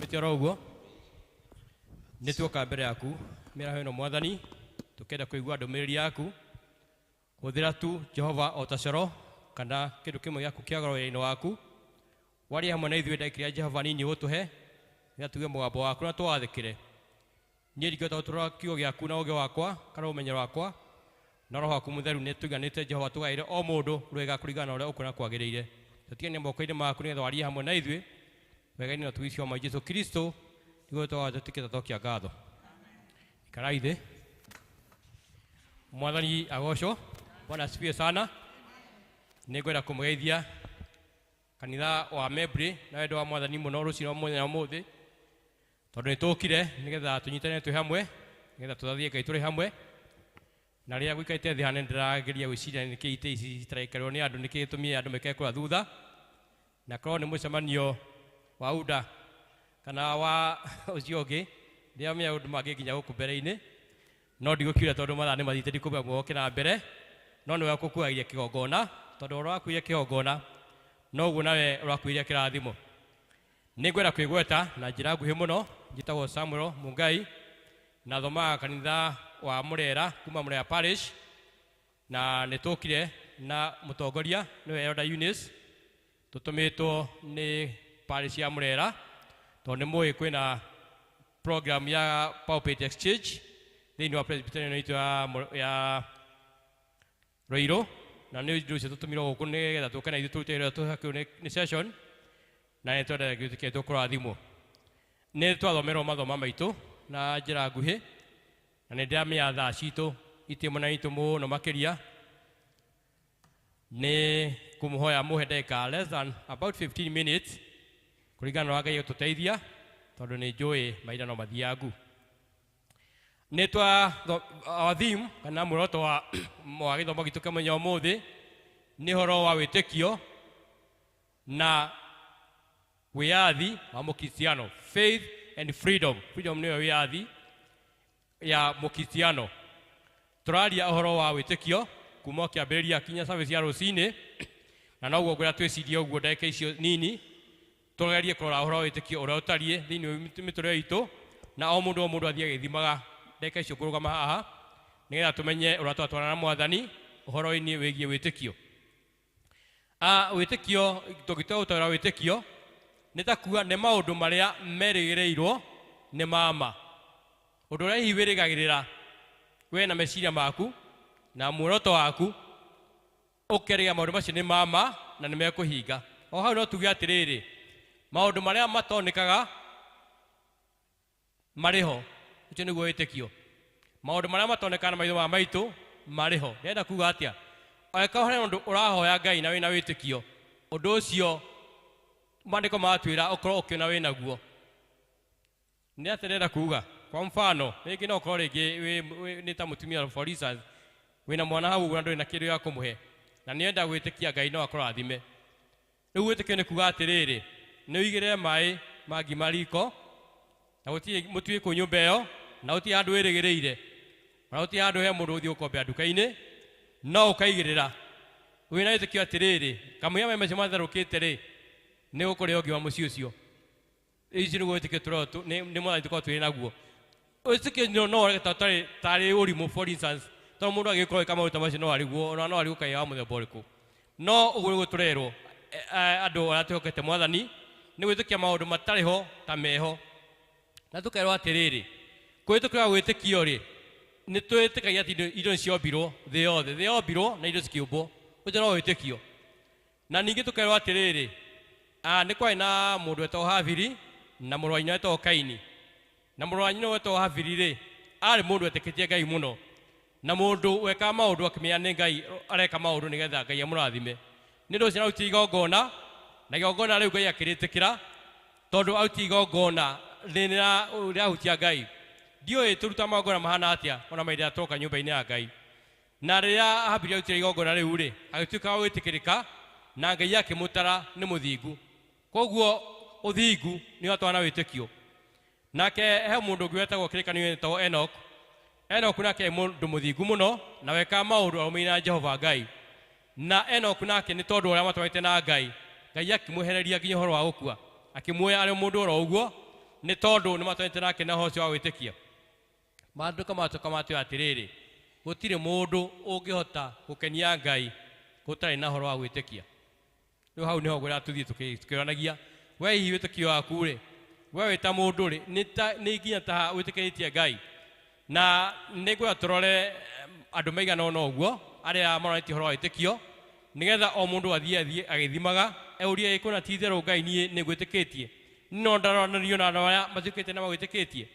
Mĩtĩ oro ũguo nĩ tuoka mbere yaku mĩaraho ĩno mwathani, tũkenda kũigua ndũmĩrĩri yaku. Hũthĩra tu Jehova o ta coro kana kĩndũ kĩmwe gĩaku kĩa goro wĩra-inĩ waku, warie hamwe na ithuĩ ndagĩka ĩrĩa Jehova nini ũgũtũhe, nĩgetha tuge mũgambo waku na tũwathĩkĩre. Niĩ ndingĩhota gũtũra kiugo gĩaku na ũũgĩ wakwa kana ũmenyo wakwa, na roho waku mũtheru nĩ tũiganĩte Jehova, tũgaĩre o mũndũ rwega kũringana na ũrĩa ũkuona kwagĩrĩire. Tũtiganie moko-inĩ maku nĩgetha warie hamwe na ithuĩ wega-inĩ na ũtugi wa Jesu Kristo, nĩguo tũgatũtĩkĩte tokia ngatho. Ikarai thĩ. Mwathani agocwo. Bwana asifiwe sana. Nĩngwenda kũmũgeithia kanitha wa Membri na wendo wa mwathani mũno rũcinĩ rwa mũthenya ũmũthĩ, tondũ nĩtũkire nĩgetha tũnyitane twĩ hamwe, nĩgetha tũthathie Ngai tũrĩ hamwe. Na rĩrĩa gũikarĩte thĩ haha nĩndĩrageria gwĩciria nĩkĩ itĩ ici citaraikarĩrwo nĩ andũ, nĩkĩ gĩtũmire andũ maikare kũrĩa thutha, na korwo nĩ mũcemanio wa UDA kana wa ũcio ũngĩ, ndĩramenya ũndũ mangĩ nginya gũkũ mbere-inĩ, no ndigũkiuga tondũ mathaa nĩ mathiĩte, ndikũmenya muoke na mbere, no nĩwe ũkũkuagia kĩgongona, tondũ ũrĩa wakuire kĩgongona noguo nawe ũrakuire kĩrathimo. Nĩngwenda kwĩgweta na njĩra nguhĩ mũno. Njĩtagwo Samuel Mungai, na thomaga kanitha wa Murera kuma Murera Parish, na nĩtũkire na mũtongoria nĩwe Elder Eunice, tũtũmĩtwo nĩ parish ya Murera tondũ nĩ mũĩ kwĩna program ya Pulpit Exchange thĩinĩ wa Presbyterian itũ ya Ruiru, na nĩ ũndũ ũcio tũtũmirwo gũkũ nĩgetha tũke na ithuĩ tũrute wĩra tũhakĩrwo nĩ session, na nĩ twendete gĩtĩkĩre tũkũrathimwo. Nĩ twathomerwo mathoma maitũ na njĩra nguhĩ, na nĩ ndĩramenya thaa citũ itirĩ mwena witũ mũno makĩria. Nĩ kũmũhoya mũhe ndagĩka less than about 15 minutes kũringana na ũrĩa Ngai egũtũteithia, tondũ nĩ njũĩ mahinda no mathiangu. Nĩ twa our theme kana muoroto wa gĩthomo gitũ kĩa mũthenya ũmũthĩ nĩ ũhoro wa wĩtĩkio na wĩyathi wa mũkristiano, faith and freedom. Freedom nĩyo wĩyathi ya mũkristiano. Tũraria ũhoro wa wĩtĩkio kuma kĩambĩrĩria kinya service ya rũcinĩ, na noguo ngwĩra twĩcirie ũguo ndagĩka icio nini tũgerie kũrora ũhoro wa wĩtĩkio ũrĩa ũtariĩ thĩinĩ wa mĩtũrĩre itũ, na o mũndũ o mũndũ athiĩ agĩthimaga ndagĩka icio ngũrũgama haha nĩgetha tũmenye ũrĩa twatwarana na mwathani ũhoro-inĩ wĩgiĩ wĩtĩkio. Wĩtĩkio, tũngĩtua gũtaũra wĩtĩkio nĩ ta kuga nĩ maũndũ marĩa merĩgĩrĩirwo nĩ mama, ũndũ ũrĩa hihi wĩrĩgagĩrĩra we na meciria maku na muoroto waku, ũkerĩga maũndũ macio nĩ mama na nĩ mekũhinga. O hau no tuge atĩrĩrĩ, maũndũ marĩa matonekaga marĩ ho, ũcio nĩguo wĩtĩkio. Maũndũ marĩa matonekaga na maitho ma maitũ marĩ ho. Ndĩrenda kuga atĩa? Angĩkorwo harĩ ũndũ ũrahoya Ngai na wĩna wĩtĩkio, ũndũ ũcio maandĩko maratwĩra ũkorwo ũkĩona wĩnaguo. Nĩ atĩa ndĩrenda kuga? Kwa mfano, rĩngĩ no ũkorwo rĩngĩ nĩ ta mũtumia, for instance, wĩna mwana hau ũguo na ndũrĩ na kĩndũ gĩa kũmũhe, na nĩenda gwĩtĩkia Ngai no akũrathime. Rĩu wĩtĩkio nĩ kuga atĩrĩrĩ, nĩ ũigĩrĩre maĩ ma ngima riko, na gũtirĩ mũtu wĩ kũu nyũmba ĩyo, na gũtirĩ handũ wĩrĩgĩrĩire, ona gũtirĩ handũ he mũndũ ũgũthiĩ gũkombera nduka-inĩ, no ũkaigĩrĩra wĩna wĩtĩkio atĩrĩrĩ, kamũira maĩ macio matherũkĩte rĩ, nĩ ũkũrĩa ũngĩ wa mũciĩ ũcio. Ici nĩguo wĩtĩkio tũrĩa nĩ mwathani tũkoragwo twĩ naguo. Wĩtĩkio no woneke ta ũtarĩ tarĩ ũrimũ, for instance, tondũ mũndũ angĩkorwo ĩka maũndũ ta macio no arigwo, ona no arigwo kaĩ wa mũthemba ũrĩkũ. No ũguo nĩguo tũrerwo, andũ arĩa twĩhokete mwathani nĩ gwĩtĩkia maũndũ matarĩ ho ta meho. Na tũkerwo atĩrĩrĩ, kũhĩtũkĩra wĩtĩkio rĩ, nĩ twĩtĩkagia atĩ indo nĩ ciombirwo thĩ yothe, thĩ yombirwo na indo cikĩũmbwo, ũcio no wĩtĩkio. Na ningĩ tũkerwo atĩrĩrĩ, nĩ kwarĩ na mũndũ wetagwo Habili na mũrũ wa nyina wetagwo Kaini. Na mũrũ wa nyina wetagwo Habili rĩ, arĩ mũndũ wetĩkĩtie Ngai mũno, na mũndũ wekaga maũndũ akĩmenya nĩ Ngai areka maũndũ nĩgetha Ngai amũrathime. Nĩ ũndũ ũcio nĩarutire igongona, na igongona rĩu Ngai akĩrĩtĩkĩra, tondũ arutire igongona rĩrahutia Ngai. Ndiũĩ tũrutaga magongona mahana atĩa ona mahinda twoka nyũmba-inĩ ya Ngai. Na rĩrĩa Habili arutire igongona rĩu rĩ, agĩtuĩka wa gwĩtĩkĩrĩka, na Ngai akĩmũtara nĩ mũthingu. Koguo ũthingu nĩ watwana na wĩtĩkio. Nake he mũndũ ũngĩ wetagwo kĩrĩkanĩro wetagwo Enoch. Enoch nake mũndũ mũthingu mũno, na wekaga maũndũ arũmĩrĩire na Jehova Ngai. Na Enoch nake nĩ tondũ ũrĩa matwarĩte na Ngai, Ngai akĩmwehereria nginya ũhoro wa gũkua, akĩmuoya arĩ mũndũ oro ũguo, nĩ tondũ nĩ matwarĩte nake na ũhoro ũcio wa gwĩtĩkia. Maandĩko matoka matwĩra atĩrĩrĩ, gũtirĩ mũndũ ũngĩhota gũkenia Ngai gũtarĩ na ũhoro wa gwĩtĩkia. Rĩu hau nĩho ngwĩra tũthiĩ tũkĩranagia, we hihi wĩtĩkio waku rĩ, we wĩ ta mũndũ rĩ, nĩ nginya ta wĩtĩkĩrĩtie Ngai. Na nĩ ngwenda tũrore andũ maigana ũna ũguo arĩa maronanĩtie ũhoro wa wĩtĩkio, nĩgetha o mũndũ athiĩ agĩthimaga, eurie ĩ kũna ti itherũ Ngai niĩ nĩ ngwĩtĩkĩtie, no ndaronanio na andũ arĩa matuĩkĩte na magwĩtĩkĩtie.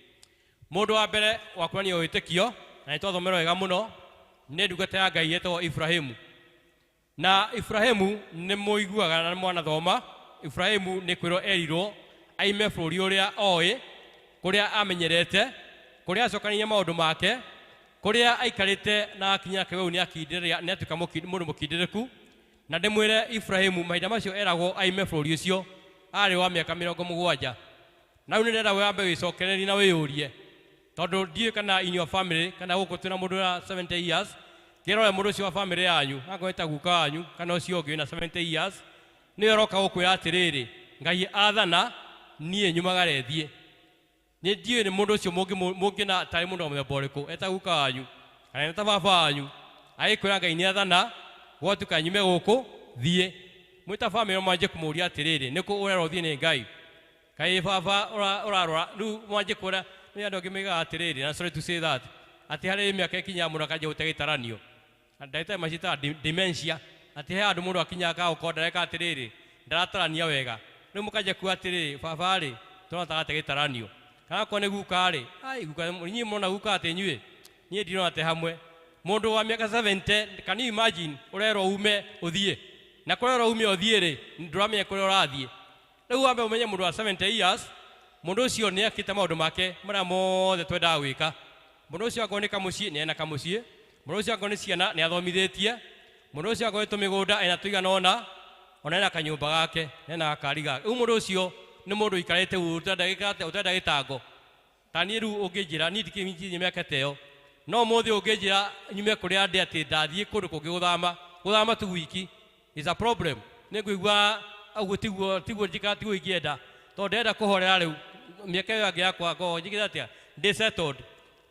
Mũndũ wa mbere wa kuonania wĩtĩkio, na nĩ twathomerwo wega mũno, nĩ ndungata ya Ngai yetagwo Ibrahimu. Na Ibrahimu nĩ mũiguaga na mwanathoma, Ibrahimu nĩ kwĩrwo erirwo aime bũrũri ũrĩa oĩ, kũrĩa amenyerete, kũrĩa acokanĩirie maũndũ make, kũrĩa aikarĩte na akinya kĩweu nĩ akindĩrĩria, nĩ atuĩka mũndũ mũkindĩrĩku. Na ndĩmwĩre Ibrahimu mahinda macio eragwo aime bũrũri ũcio arĩ wa mĩaka mĩrongo mũgwanja. Na rĩu nĩ ndĩrenda wambe wĩcokererie na wĩyũrie, tondũ ndiũĩ kana in your family kana gũkũ twĩna mũndũ wa 70 years, kĩrore mũndũ ũcio wa family yanyu, akorwo ta guka wanyu kana ũcio ũngĩ wĩna 70 years, nĩwe ũroka gũkwĩra atĩrĩrĩ, Ngai athana niĩ nyumagare thiĩ. Nĩ ndiũĩ nĩ mũndũ ũcio mũngĩona tarĩ mũndũ wa mũthemba ũrĩkũ, eta guka wanyu kana eta baba wanyu, agĩkwĩra Ngai nĩ athana gwatuĩka nyume gũkũ thiĩ. Mwĩ ta family mwanjie kũmũria atĩrĩrĩ, nĩkũ ũrerwo ũthiĩ nĩ Ngai? Kaĩ baba ũrarora rĩu mwanjie kũra, nĩ andũ angĩ moigaga atĩrĩrĩ, na sorry to say that, atĩ harĩ mĩaka ĩkinyaga mũndũ akanjia gũte gĩtaranio. Ndagĩtarĩ maciĩtaga dementia, atĩ he handũ mũndũ akinyaga akaga gũkorwo ndareka atĩrĩrĩ, ndaratarania wega. Rĩu mũkanjia kuga atĩrĩrĩ, baba rĩ, tũrona ta arate gĩtaranio. Kana akorwo nĩ guka rĩ, ai guka, inyuĩ mũrona guka atĩ inyuĩ, niĩ ndirona te hamwe. Mũndũ wa mĩaka 70, can you imagine, ũrerwo ume ũthiĩ? Na kũrerwo ume ũthiĩ rĩ, ndũramenya kũrĩa ũrathiĩ. Rĩu wambe ũmenye mũndũ wa 70 years, mũndũ ũcio nĩ akĩte maũndũ make marĩa mothe twendaga gwĩka. Mũndũ ũcio akorwo nĩ kamũciĩ, nĩ ena kamũciĩ. Mũndũ ũcio akorwo nĩ ciana, nĩ athomithĩtie. Mũndũ ũcio akorwo nĩ tũmĩgũnda, ena tũigana ũna, ona ena kanyũmba gake, ena gakari gake. Rĩu mũndũ ũcio nĩ mũndũ ũikarĩte ũguo, ũtenda gĩtango. Ta niĩ rĩu ũngĩnjĩra, niĩ ndikĩnyitithia mĩaka ta ĩyo. No ũmũthĩ ũngĩnjĩra nyume kũrĩa ndĩ atĩ ndathiĩ kũndũ kũngĩ gũthama, gũthama tu wiki is a problem. Nĩ ngũigua ũguo tiguo njikaga, tiguo ingĩenda. Tondũ ndĩrenda kũhorera rĩu, mĩaka ĩyo ĩngĩ yakwa ngoragwo njĩkĩte atĩa? Ndĩ settled.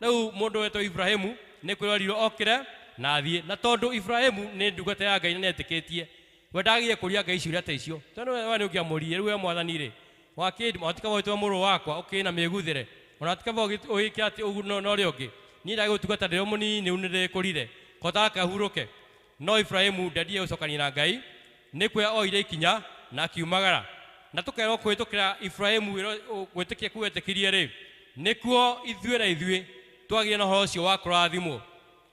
Rĩu mũndũ wetwo Ibrahimu nĩ kwĩrorirwo okĩre na athiĩ. Na tondũ Ibrahimu nĩ ndungata ya Ngai na nĩetĩkĩtie, we ndagire kũria Ngai ciũria ta icio. Tondũ we nĩ ũngĩamũririe, rĩu we mwathani rĩ, watikaba ũgĩtũma mũrũ wakwa ũkĩrĩ na mĩguthĩre, ona watikaba ũgĩke atĩ ũguo na ũrĩa ũngĩ. Niĩ ndagĩgũtungata ndĩ o mũnini, rĩu nĩndĩkũrire, kota akahurũke. No Ibrahimu ndendire gũcokania na Ngai, nĩ kuoya oire ikinya na akiumagara. Na tũkerwo kũhĩtũkĩra Ibrahimu gwĩtĩkia kũu etĩkirie rĩ, nĩkuo ithuĩ na ithuĩ twagĩire na ũhoro ũcio wa kũrathimwo.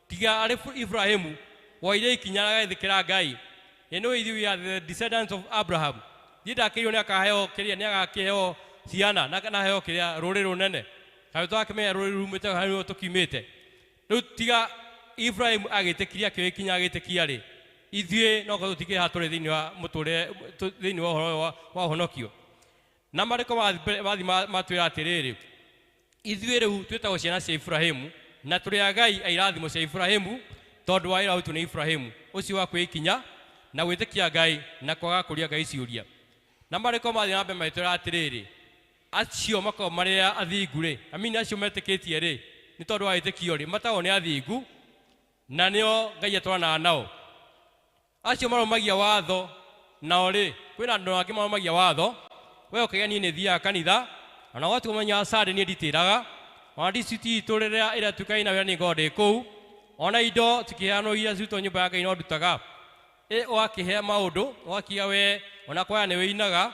Tiga arĩ Ibrahimu woire ikinya agethĩkĩra Ngai. Ĩ nĩ ithuĩ we are the descendants of Abraham. Niĩ ndakĩrirwo nĩ akaheo kĩrĩa, nĩ agakĩheo ciana, na aheo kĩrĩa, rũrĩrĩ rũnene. Kaĩ twakĩmenya rũrĩrĩ rumĩte harĩa tũkiumĩte. Rĩu tiga Ibrahimu agĩtĩkirie akĩoya ikinya agĩtĩkia rĩ, ithuĩ no korwo tũtikĩrĩ haha tũrĩ thĩinĩ wa mũtũrĩre, thĩinĩ wa ũhoro wa ũhonokio. Na maandĩko mathiĩ matwĩra atĩrĩrĩ, ithuĩ rĩu twĩtagwo ciana cia Ibrahimu, na tũrĩ agai a irathimo cia Ibrahimu, tondũ wa wĩra witũ nĩ Ibrahimu, ũcio wa kwĩikinya na gwĩtĩkia Ngai na kwaga kũria Ngai ciũria. Na maandĩko mathiĩ na mbere magĩtwĩra atĩrĩrĩ, acio makoragwo marĩ athingu rĩ, amini acio metĩkĩtie rĩ, nĩ tondũ wa wĩtĩkio rĩ, matagwo nĩ athingu, na nĩo Ngai atwaranaga nao. Acio marũmagia watho nao rĩ, kwĩna andũ angĩ marũmagia watho, we ũkĩgĩa niĩ nĩ thiaga kanitha, ona gwatua mũthenya wa Sunday niĩ nditĩraga, ona DCT itũ rĩrĩa ĩratuĩka ĩna wĩra niĩ ngoragwo ndĩ kũu, ona indo cikĩheanwo iria cirutwo nyũmba ya Ngai no ndutaga. Ĩ ũgakĩhe maũndũ, ũgakiuga we ona kwaya nĩ wĩinaga,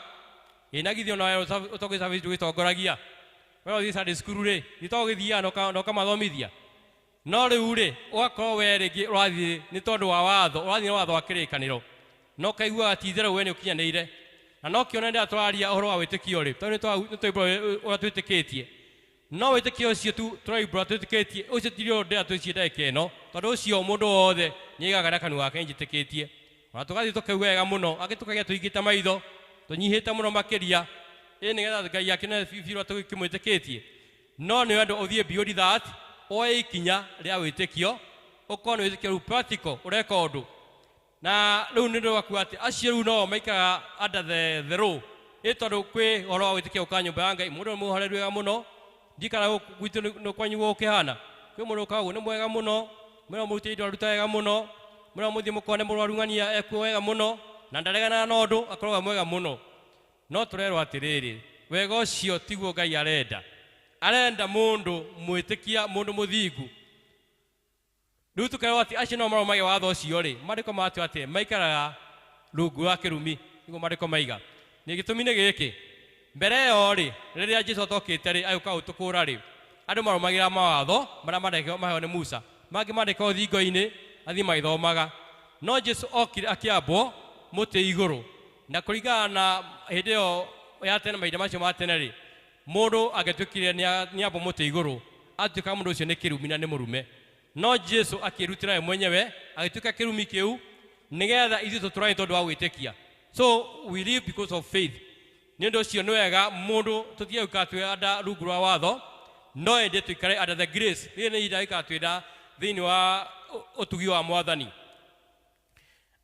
ĩ na githĩ ona we ũtongoria service ndũgĩtongoragia. We ũthiĩ Sunday school rĩ, nĩ to ũgĩthiaga na ũkamathomithia. No rĩu rĩ, ũgakorwo we rĩngĩ ũrathiĩ nĩ tondũ wa watho, ũrathiĩ na watho wa kĩrĩkanĩro, na ũkaiguaga ti itherũ we nĩ ũkinyanĩire. Na no kĩone rĩrĩa tũraria ũhoro wa wĩtĩkio rĩ, tondũ nĩ twaibũra ũrĩa twĩtĩkĩtie. No wĩtĩkio ũcio tu tũraibũra twĩtĩkĩtie, ũcio ti ũrĩa ndĩra twĩcie ndagĩka ĩno, tondũ ũcio mũndũ wothe nĩaigaga na kanua gake njĩtĩkĩtie. Ona tũgathiĩ tũkauga wega mũno, angĩ tũkagĩa tũhingĩte maitho, tũnyihĩte mũno makĩria, ĩ nĩgetha Ngai akene biũ biũ ũrĩa tũkĩmwĩtĩkĩtie. No nĩ wendo ũthiĩ beyond that, oe ikinya rĩa wĩtĩkio, ũkorwo nĩ wĩtĩkio rĩu practical, ũreka ũndũ. Na rĩu nĩ ũndũ wa atĩ acio rĩu no maikaraga under the law. Ĩ tondũ kwĩ ũhoro wa gwĩtĩkia gũka nyũmba ya Ngai, mũndũ nĩ mũhoreru wega mũno, ndikara gũkũ gwitũ nĩ kwanyu gũkĩhana. Kwĩ mũndũ ũkaga ũguo nĩ mwega mũno, mwĩra mũrutĩri indo aruta wega mũno, mwĩra mũthiĩ mũkone mũrwaru ng'ania ekuo wega mũno, na ndareganaga na ũndũ, akoragwo e mwega mũno. No tũrerwo atĩrĩrĩ, wega ũcio tiguo Ngai arenda. Arenda mũndũ mwĩtĩkia, mũndũ mũthingu. Rĩu tũkerwo atĩ acio no marũmagia watho ũcio rĩ, maandĩko matua atĩ maikaraga rungu rwa kĩrumi, nĩguo maandĩko maiga. Nĩ gĩtũmi nĩ gĩkĩ, mbere ĩyo rĩ, rĩrĩa Jesũ atokĩte rĩ, agĩũka gũtũkũũra rĩ, andũ marũmagĩrĩra mawatho marĩa maheo nĩ Musa, mangĩ mandĩkwo thingo-inĩ, athiĩ magĩthomaga. No Jesũ okire akĩambwo mũtĩ igũrũ, na kũringana na hĩndĩ ĩyo ya tene, mahinda macio ma tene rĩ, mũndũ angĩtuĩkire nĩambwo mũtĩ igũrũ, atuĩkaga mũndũ ũcio nĩ kĩrumi na nĩ mũrume. No Jesũ akĩĩrutĩra we mwenyewe, agĩtuĩka kĩrumi kĩu, nĩgetha ithuĩ tũtũrane tondũ wa gwĩtĩkia. So we live because of faith. Nĩ ũndũ ũcio nĩ wega mũndũ tũtige gũikara twĩ under rungu rwa watho, no ĩndĩ tũikare under the grace. Rĩrĩ nĩ ihinda gũikara twĩ na thĩinĩ wa ũtugi wa Mwathani.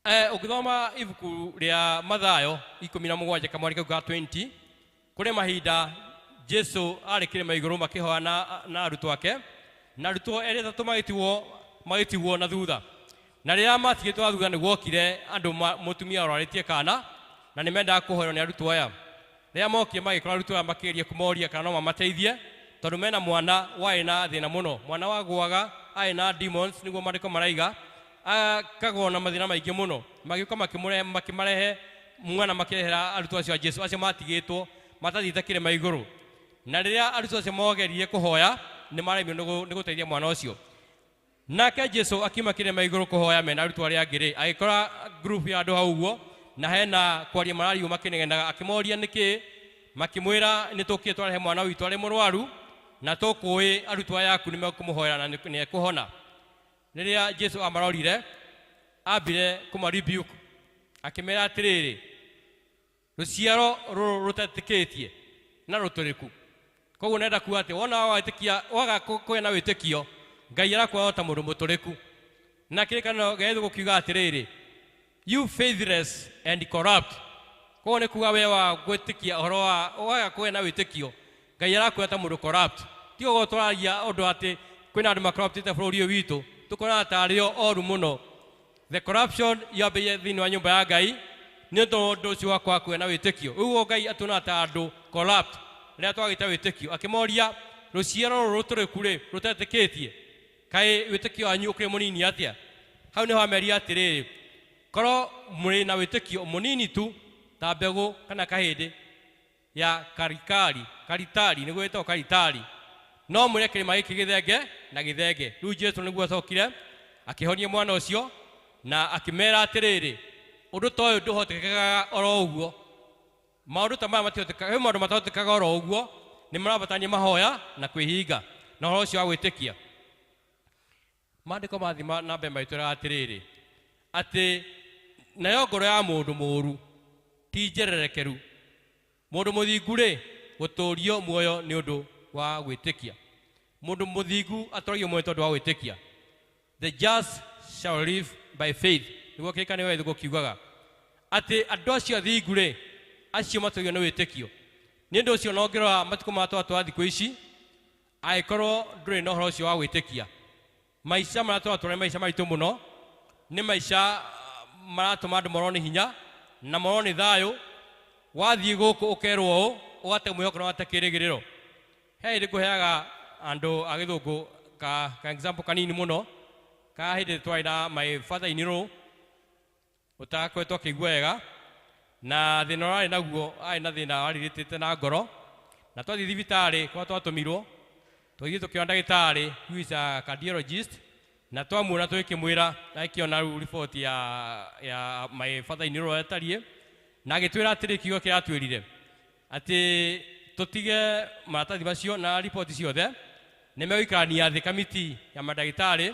Ũngĩthoma ibuku rĩa Mathayo 17 kamweri kau ka 20, kũrĩ mahinda Jesũ arĩ kĩrĩma igũrũ makĩhoya na arutwo ake, na arutwo erĩ atatũ magĩtigwo na thutha. Na rĩrĩa matigĩtwo na thutha nĩ guokire andũ mũtumia ũrwarĩtie kana, na nĩ mendaga kũhoerwo nĩ arutwo aya. Rĩrĩa mokire magĩkora arutwo aya makĩgeria kũmoria kana no mamateithie, tondũ mena mwana warĩ na thĩna mũno. Mwana wagũaga, arĩ na demons, nĩguo maandĩko maraiga, akagwo na mathĩna maingĩ mũno. Magĩũka makĩmarehe mwana makĩrehera arutwo acio a Jesũ, acio matigĩtwo matathiĩte kĩrĩma igũrũ. Na rĩrĩa arutwo acio mogeririe kũhoya, nĩ maremirwo nĩ gũteithia mwana ũcio. Nake Jesũ akiuma kĩrĩma igũrũ kũhoya mena arutwo arĩa angĩ rĩ, agĩkora group ya andũ hau ũguo, na hena kwaria marario makĩnegenaga, akĩmoria nĩkĩ, makĩmwĩra nĩ tũkire twarehe mwana witũ arĩ mũrwaru, na tũkũĩ arutwo aya aku nĩ mekũmũhoera na nĩ ekũhona. Rĩrĩa Jesũ amarorire, ambire kũma rebuke, akĩmera atĩrĩrĩ, rũciaro rũrũ rũtetĩkĩtie na rũtũrĩku. Koguo nenda kuga atĩ wona wetĩkia, waga kũgĩa na wĩtĩkio, Ngai arakuona ta mũndũ mũtũrĩku. Na kĩrĩkanĩro gĩa Gĩthũngũ kiuga atĩrĩrĩ, you faithless and corrupt. Koguo nĩ kuga we wa gwĩtĩkia ũhoro wa waga kũgĩa na wĩtĩkio, Ngai arakuona ta mũndũ corrupt. Ti ũguo tũraria ũndũ atĩ kwĩna andũ macorruptĩte bũrũri ũyũ witũ, tũkonaga tarĩ o oru mũno. The corruption yambĩrĩirie thĩinĩ wa nyũmba ya Ngai nĩ ũndũ ũcio wa kwaga kũgĩa na wĩtĩkio. Ũguo Ngai atuonaga ta andũ corrupt rĩrĩa twagĩte wĩtĩkio. Akĩmoria, rũciaro rũrũ rũtũrĩku rĩ, rũtetĩkĩtie, kaĩ wĩtĩkio wanyu ũkĩrĩ mũnini atĩa? Hau nĩho amerie atĩrĩrĩ, korwo mũrĩ na wĩtĩkio mũnini tu ta mbegũ kana kahĩndĩ ya karikari, karitari, nĩguo ĩtagwo karitari, no mwĩre kĩrĩma gĩkĩ gĩthenge na gĩthenge. Rĩu Jesũ nĩguo acokire akĩhonia mwana ũcio na akĩmera atĩrĩrĩ, ũndũ ta ũyũ ndũhotekekaga oro ũguo. Maũndũ ta maya matihotekaga, he maũndũ matahotekaga oro ũguo, nĩ marabatania mahoya na kwĩhinga na ũhoro ũcio wa gwĩtĩkia. Maandĩko mathiĩ na mbere magĩtwĩraga atĩrĩrĩ, atĩ nayo ngoro ya mũndũ mũũru ti njererekeru, mũndũ mũthingu rĩ, gũtũũrio muoyo nĩ ũndũ wa gwĩtĩkia. Mũndũ mũthingu atũragio muoyo tondũ wa gwĩtĩkia. The just shall live by faith. Nĩguo kĩrĩkanĩro gĩa Gĩthũngũ kiugaga atĩ andũ acio athingu rĩ, acio matũragio nĩ wĩtĩkio. Nĩ ũndũ ũcio no ngĩrora matukũ maya tũratũra thikũ ici, angĩkorwo ndũrĩ na ũhoro ũcio wa gwĩtĩkia, maica marĩa tũratũra nĩ maica maritũ mũno, nĩ maica maratũma andũ morwo nĩ hinya na morwo nĩ thayũ. Wathiĩ gũkũ ũkerwo ũũ, ũgate mwĩhoko na ũgate kĩĩrĩgĩrĩro. He hĩndĩ ngũheaga andũ a Gĩthũngũ ka example kanini mũno, ka hĩndĩ twarĩ na my father in law ũtakoretwo akĩigua wega, na thĩna ũrĩa arĩ naguo, arĩ na thĩna warĩrĩtĩte na ngoro, Na twathiĩ thibitarĩ kwa twatũmirwo, tũgĩthiĩ tũkĩona ndagĩtarĩ who is a cardiologist, na twamuona tũgĩkĩmwĩra, agĩkĩona rĩu report ya my father in law ĩtariĩ, na agĩtwĩra atĩrĩ kiugo kĩrĩa atwĩrire atĩ tũtige maratathi macio na riboti ciothe, nĩ megũikarania thĩ kamiti ya mandagĩtarĩ.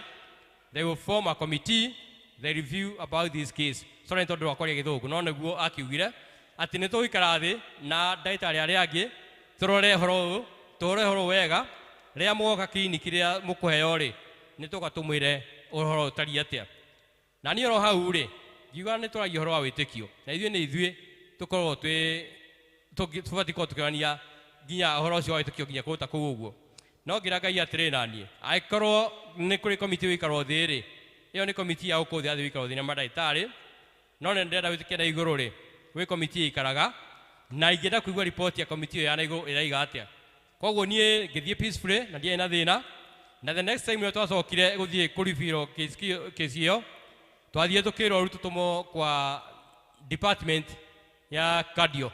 They will form a committee, they review about this case. Sorry nĩ tondũ wa kwaria gĩthũngũ, no nĩguo akiugire atĩ nĩ tũgũikara thĩ na ndagĩtarĩ arĩa angĩ tũrore ũhoro ũyũ, tũrore ũhoro ũyũ wega. Rĩrĩa mũgoka kiriniki rĩrĩa mũkũheo rĩ, nĩ tũka tũmwĩre ũhoro ũtariĩ atĩa. Na niĩ oro hau rĩ, ngiuga nĩ tũragia ũhoro wa wĩtĩkio, na ithuĩ nĩ ithuĩ tũkoragwo twĩ tũbatiĩ gũkorwo tũkĩonania nginya ũhoro ũcio wa wĩtĩkio nginya kũruta kũu ũguo. No ngĩra Ngai atĩrĩ, naniĩ angĩkorwo nĩ kũrĩ komiti gũikarwo thĩ rĩ, ĩyo nĩ komiti ya gũkũ thĩ yathiĩ gũikarwo thĩ na mandagĩtarĩ, no nĩ ndĩrenda wĩtĩkia na igũrũ rĩ, gwĩ komiti ĩikaraga, na ingĩenda kũigua riboti ya komiti ĩyo ya na igũrũ ĩraiga atĩa. Koguo niĩ ngĩthiĩ peacefully na ndiarĩ na thĩna. Na the next time rĩrĩa twacokire gũthiĩ kũribirwo kesi ĩyo, twathiĩ tũkĩrwo rĩu tũtũmwo kwa department ya cardio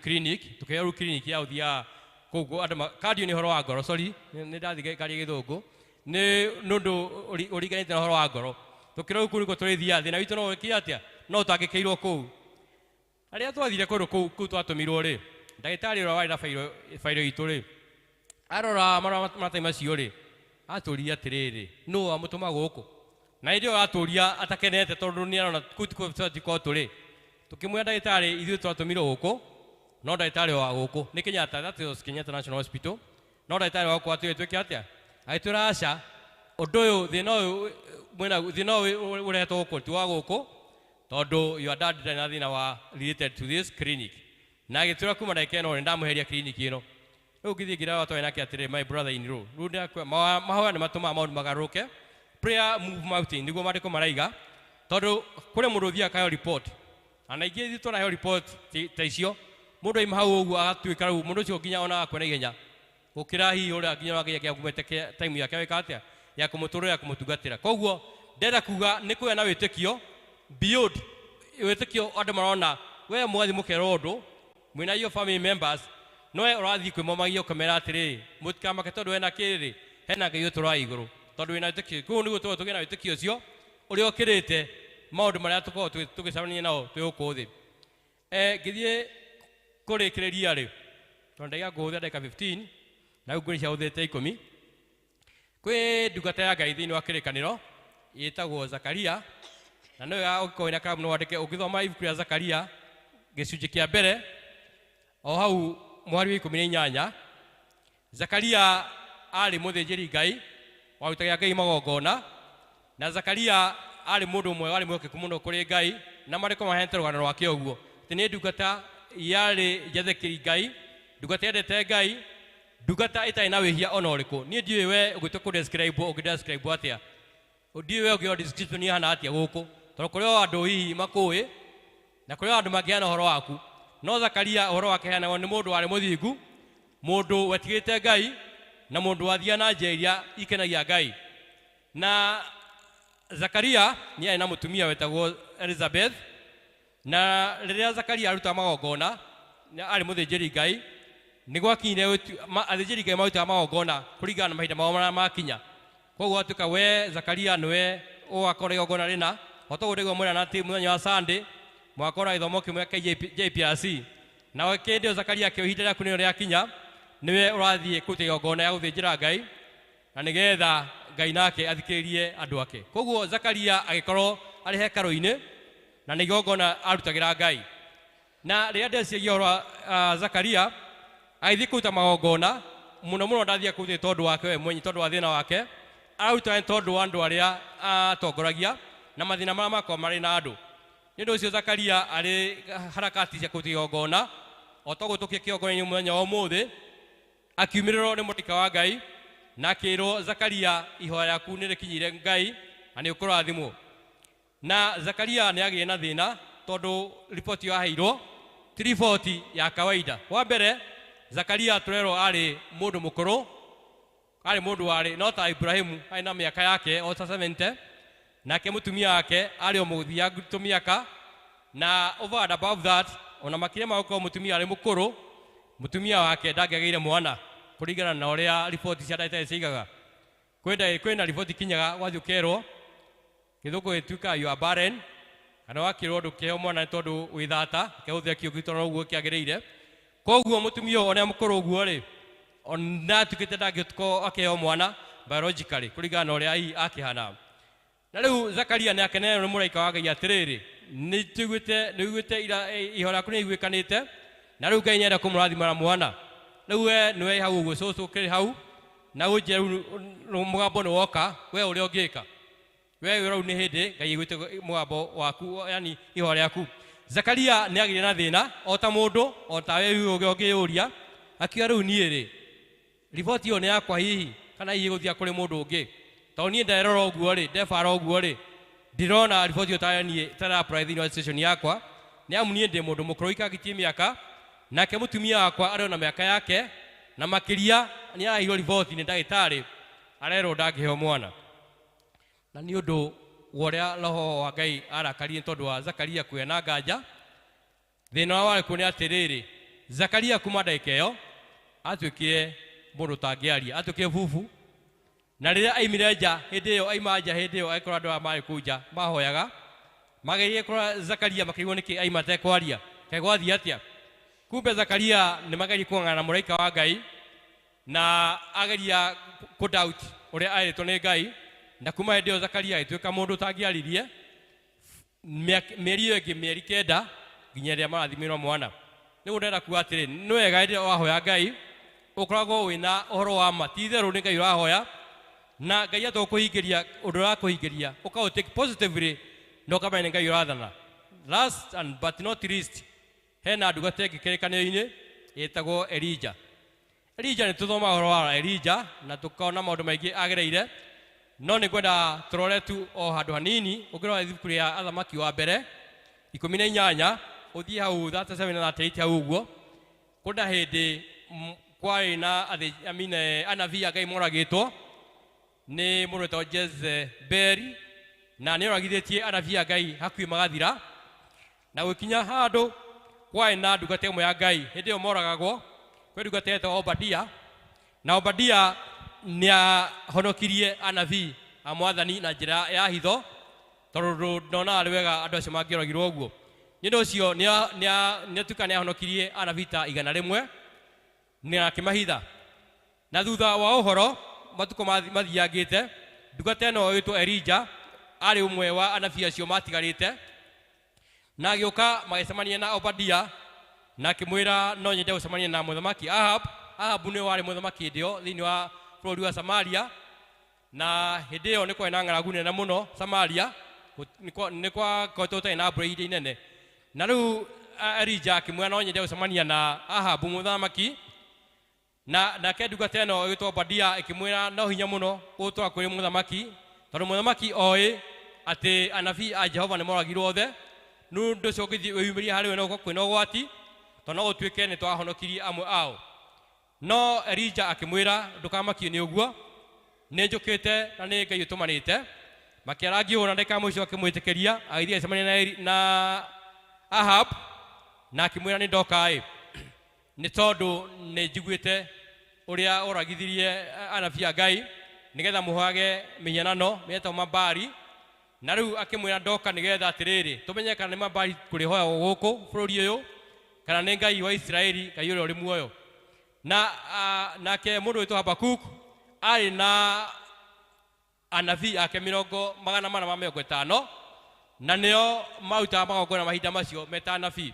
clinic. Tũkĩheo rĩu clinic ya ũthiaga kũu andũ cardio nĩ ũhoro wa ngoro, sorry, nĩ ndathiĩ ngaria gĩthũngũ, nĩ ũndũ ũringanĩte na ũhoro wa ngoro. Tũkĩrwo rĩu kũu nĩkuo tũrĩthiaga, thĩna witũ no wĩkire atĩa, no ũtangĩkĩirwo kũu. Rĩrĩa twathire kũndũ kũu, kũu twatũmirwo rĩ, ndagĩtarĩ ũrĩa warĩ na bairo itũ rĩ, arora maratathi macio rĩ, atũria atĩrĩrĩ, nũ wamũtũma gũkũ? Na hĩndĩ ĩyo atũria atakenete tondũ nĩ arona kũu tikuo tũbatiĩ gũkorwo tũrĩ. Tũkĩmwĩra ndagĩtarĩ ithuĩ twatũmirwo gũkũ, no ndagĩtarĩ wa gũkũ nĩ Kenyatta, that was Kenyatta National Hospital, no ndagĩtarĩ wa gũkũ atwĩrire twĩke atĩa? Agĩtwĩra aca, ũndũ ũyũ, thĩna ũyũ mwĩna thĩna ũyũ ũrehetwo gũkũ ti wa gũkũ, tondũ your dad ndarĩ na thĩna wa related to this clinic. Na agĩtwĩra kuma ndagĩka ĩno nĩ ndamũheria clinic ĩno. Rĩu ngĩthiĩ ngĩra watwarĩ nake atĩrĩ, my brother in law, rĩu ndĩrakwa, mahoya nĩ matũmaga maũndũ magarũrũke. Prayer move mountain nĩguo maandĩko maraiga, tondũ kũrĩ mũndũ ũthiaga akaheo report, na aingĩ ithuĩ tũraheo report ta icio, mũndũ aima hau ũguo agatuĩka rĩu mũndũ ũcio nginya onaga akua na ihenya gũkĩra hihi ũrĩa nginya wagĩa kĩagumĩte time yake wĩka atĩa ya kũmũtũrĩra ya kũmũtungatĩra. Koguo ndĩrenda kuga nĩ kũgĩa na wĩtĩkio beyond wĩtĩkio andũ marona we mũgathiĩ mũkerwo ũndũ mwĩna your family members, no we ũrathiĩ kwĩmomagia ũkamera atĩrĩrĩ, mũtikamake tondũ wena kĩrĩ hena Ngai ũtũraga igũrũ, tondũ wĩna wĩtĩkio. Kũu nĩguo tũkoragwo tũgĩe na wĩtĩkio ũcio ũrĩa ũkĩrĩte maũndũ marĩa tũkoragwo tũgĩcemania nao twĩ gũkũ thĩ. Ngĩthiĩ kũrĩkĩrĩria rĩ, tondũ ndaiga ngũhũthĩra ndagĩka 15 na rĩu ngwĩciria hũthĩrĩte 10. Kwĩ ndungata ya Ngai thĩinĩ wa kĩrĩkanĩro ĩtagwo Zakaria, na nĩyo ũngĩkorwo wĩna karamu no wandĩke. Ũngĩthoma ibuku rĩa Zakaria gĩcunjĩ kĩa mbere o hau mũhari wa 18, Zakaria arĩ mũthĩnjĩri Ngai warutagĩra Ngai magongona, na Zakaria arĩ mũndũ ũmwe warĩ mwĩhokeku mũno kũrĩ Ngai, na maandĩko maheanĩte rũgano rwake ũguo atĩ nĩ ndungata yarĩ njathĩkĩri Ngai, ndungata yendete Ngai, ndungata ĩtarĩ na wĩhia ona ũrĩkũ. Niĩ ndiũĩ we ũgĩtua kũ describe ũngĩ describe atĩa, ndiũĩ we ũngĩona description ihana atĩa gũkũ, tondũ kũrĩ o andũ hihi makũĩ na kũrĩ o andũ mangĩheana ũhoro waku. No Zakaria ũhoro wake heanagwo nĩ mũndũ warĩ mũthingu, mũndũ wetigĩrĩte Ngai, na mũndũ wathiaga na njĩra iria ikenagia Ngai. Na Zakaria nĩ arĩ na mũtumia wetagwo Elizabeth, na rĩrĩa Zakaria arutaga magongona, arĩ mũthĩnjĩri Ngai, nĩ gwakinyire athĩnjĩri Ngai marutaga magongona kũringana na mahinda mao marĩa makinya. Koguo atuĩka we Zakaria nĩwe ũgakorwo igongona rĩna, o toguo ndĩguo mwĩrana atĩ mũthenya wa Sunday mũgakorwo gĩthomo kĩmwe kĩa JPRC. Na kĩndĩ ĩyo Zakaria akĩoya ihinda rĩaku nĩrĩo rĩakinya, nĩwe ũrathiĩ kũruta igongona ya gũthĩnjĩra Ngai, na nĩgetha Ngai nake athikĩrĩrie andũ ake. Koguo Zakaria agĩkorwo arĩ hekarũ-inĩ, na nĩ igongona arutagĩra Ngai. Na rĩrĩa ndeciragia ũhoro wa Zakaria agĩthiĩ kũruta magongona, mũno mũno ndathiaga kũruta tondũ wake we mwenye, tondũ wa thĩna wake, arutaga nĩ tondũ wa andũ arĩa atongoragia na mathĩna marĩa makoragwo marĩ na andũ. Nĩ ũndũ ũcio Zakaria arĩ harakati cia kũruta igongona, o toguo tũkĩe kĩgongona-inĩ mũthenya wa ũmũthĩ, akiumĩrĩrwo nĩ mũraika wa Ngai na akĩrwo, Zakaria, ihoya rĩaku nĩ rĩkinyĩire Ngai na nĩ ũkũrathimwo. Na Zakaria nĩ agĩire na thĩna tondũ riboti ĩyo aheirwo ti riboti ya kawaida. Wa mbere, Zakaria tũrerwo arĩ mũndũ mũkũrũ, arĩ mũndũ warĩ no ta Ibrahimu, arĩ na mĩaka yake o ta 70, nake mũtumia wake arĩ o mũthiangu tũmĩaka, na over and above that, ona makĩria ma gũkorwo mũtumia arĩ mũkũrũ, Mũtumia wake ndangĩagĩire mwana kũringana na ũrĩa riboti cia ndagĩtarĩ ciigaga. Kwĩna riboti kinyaga gwathiĩ ũkerwo gĩthũngũ gĩtuĩkaga you are barren, kana wakĩrwo ndũkĩheo mwana nĩ tondũ wĩ thata, kehũthĩra kiugo gitũ ũguo kĩagĩrĩire. Koguo mũtumia ũyũ ona mũkũrũ ũguo rĩ, ona atuĩkĩte ndangĩkorwo akĩheo mwana biologically kũringana na ũrĩa hihi akĩhana. Na rĩu Zakaria nĩ akenerwo nĩ mũraika wa Ngai atĩrĩrĩ, nĩ tũiguĩte, nĩ ũiguĩte ira, ihoya rĩaku nĩ rĩiguĩkanĩte, na rĩu Ngai nĩarenda kũmũrathima na mwana. Rĩu we nĩwe hau ũguo cũcũ ũkĩrĩ hau, na ũnjĩre rĩu mũgambo nĩ woka, we ũrĩa ũngĩka. We rĩu nĩ hĩndĩ Ngai aiguĩte mũgambo waku, yani ihoya rĩaku. Zakaria nĩ agĩire na thĩna o ta mũndũ, o ta we ũngĩ ũngĩyũria, akiuga rĩu niĩ rĩ, riboti ĩyo nĩ yakwa hihi, kana hihi ĩgũthiĩ kũrĩ mũndũ ũngĩ. Tondũ niĩ nderora ũguo rĩ, ndebara ũguo rĩ, ndĩrona riboti ĩyo ta niĩ ta apply thĩinĩ wa situation yakwa, nĩ amu niĩ ndĩ mũndũ mũkũrũ ikangĩtie mĩaka, nake mũtumia wakwa arĩ ona mĩaka yake, na makĩria nĩ araheirwo riboti nĩ ndagĩtarĩ, arerwo ndangĩheo mwana. Na nĩ ũndũ wa ũrĩa roho wa Ngai arakarire tondũ wa Zakaria kũgĩa na nganja, thĩna ũrĩa warĩ kuo nĩ atĩrĩrĩ, Zakaria kuma ndagĩka ĩyo atuĩkire mũndũ ũtangĩaria, atuĩkire bubu. Na rĩrĩa aimire nja, hĩndĩ ĩyo aima nja, hĩndĩ ĩyo agĩkora andũ aya marĩ kũu nja mahoyaga, magĩrĩire kũrora Zakaria makĩrigwo nĩkĩ aima atekwaria, kaĩ gwathiĩ atĩa? Kumbe Zakaria nĩ magerie kũng'ang'ana na mũraika wa Ngai, na ageria kũ doubt ũrĩa erĩtwo nĩ Ngai, na kuma hĩndĩ ĩyo Zakaria agĩtuĩka mũndũ ũtangĩaririe mĩeri ĩyo ĩngĩ mĩeri 9 nginya rĩrĩa marathimĩrwo mwana. Nĩguo ndĩrenda kuga atĩrĩ, nĩ wega hĩndĩ ĩrĩa wahoya Ngai ũkoragwo wĩna ũhoro wa ma, ti itherũ nĩ Ngai ũrahoya, na Ngai atũkũhingĩria ũndũ ũrakũhingĩria, ũkaũ take positively na ũkamenya nĩ Ngai ũrathana. Last and but not least, hena ndungata ĩngĩ kĩrĩkanĩro-inĩ ĩtagwo Elijah. Elijah nĩ tũthomaga ũhoro wa Elijah na tũkona maũndũ maingĩ agereire, no nĩ ngwenda tũrore tu o handũ hanini. Ũngĩrora ibuku rĩa Athamaki wa mbere 18, ũthiĩ hau 37 na 38 hau ũguo, kũna hĩndĩ kwarĩ na anabii a Ngai moragĩtwo nĩ mũndũ wetagwo Jezebeli, na nĩ oragithĩtie anabii a Ngai hakuhĩ magathira, na gũkinya handũ kwarĩ na ndungata ĩmwe ya Ngai hĩndĩ ĩyo moragagwo, kwĩ ndungata yetagwo Obadia, na Obadia nĩ ahonokirie anabii a Mwathani na njĩra ya hitho, tondũ ndonaga arĩ wega andũ acio mangĩoragirwo ũguo. Nĩ ũndũ ũcio nĩ atuĩka nĩ ahonokirie anabii ta 100 na akĩmahitha. Na thutha wa ũhoro matukũ mathiangĩte, ndungata ĩno ĩtwo Elijah arĩ ũmwe wa anabii acio matigarĩte, na agĩũka magĩcemania na Obadia na akĩmwĩra no nyende gũcemania na mũthamaki Ahab. Ahabu nĩwe warĩ mũthamaki hĩndĩ ĩyo thĩinĩ wa bũrũri wa Samaria, na hĩndĩ ĩyo nĩ kwarĩ na ng'aragu nene mũno Samaria, nĩ kwakoretwo gũtarĩ na mbura ihinda inene. Na rĩu Elijah akĩmwĩra no nyende gũcemania na Ahabu mũthamaki, na nake ndungata ĩno ĩgĩtwo Obadia ĩkĩmwĩra no hinya mũno gũtwara kũrĩ mũthamaki, tondũ mũthamaki oĩ atĩ anabii a Jehova nĩ moragirwo othe. Nĩ ũndũ ũcio ũngĩthiĩ wĩyumĩrie harĩ we no gũkorwo kwĩna ũgwati, tondũ no gũtuĩke nĩ twahonokirie amwe ao. No Elijah akĩmwĩra ndũkamakio nĩ ũguo, nĩ njũkĩte na nĩ Ngai ũtũmanĩte. Makĩarangia ũguo na ndagĩka ya mũico akĩmwĩtĩkĩria, agĩthiĩ agĩcemania na Ahab na akĩmwĩra nĩ ndoka ĩ, nĩ tondũ nĩ njiguĩte ũrĩa oragithirie anabii a Ngai nĩgetha mũhoyage mĩhianano mĩetagwo Mabali. Na rĩu akĩmwĩra ndoka nĩgetha atĩrĩrĩ tũmenye kana nĩ Mabali kũrĩhoyagwo gũkũ bũrũri ũyũ kana nĩ Ngai wa Isiraeli, Ngai ũrĩa ũrĩ muoyo. Na nake mũndũ wĩtwo Habakuk arĩ na anabii ake 450, na nĩo marutaga magongona mahinda macio meta anabii,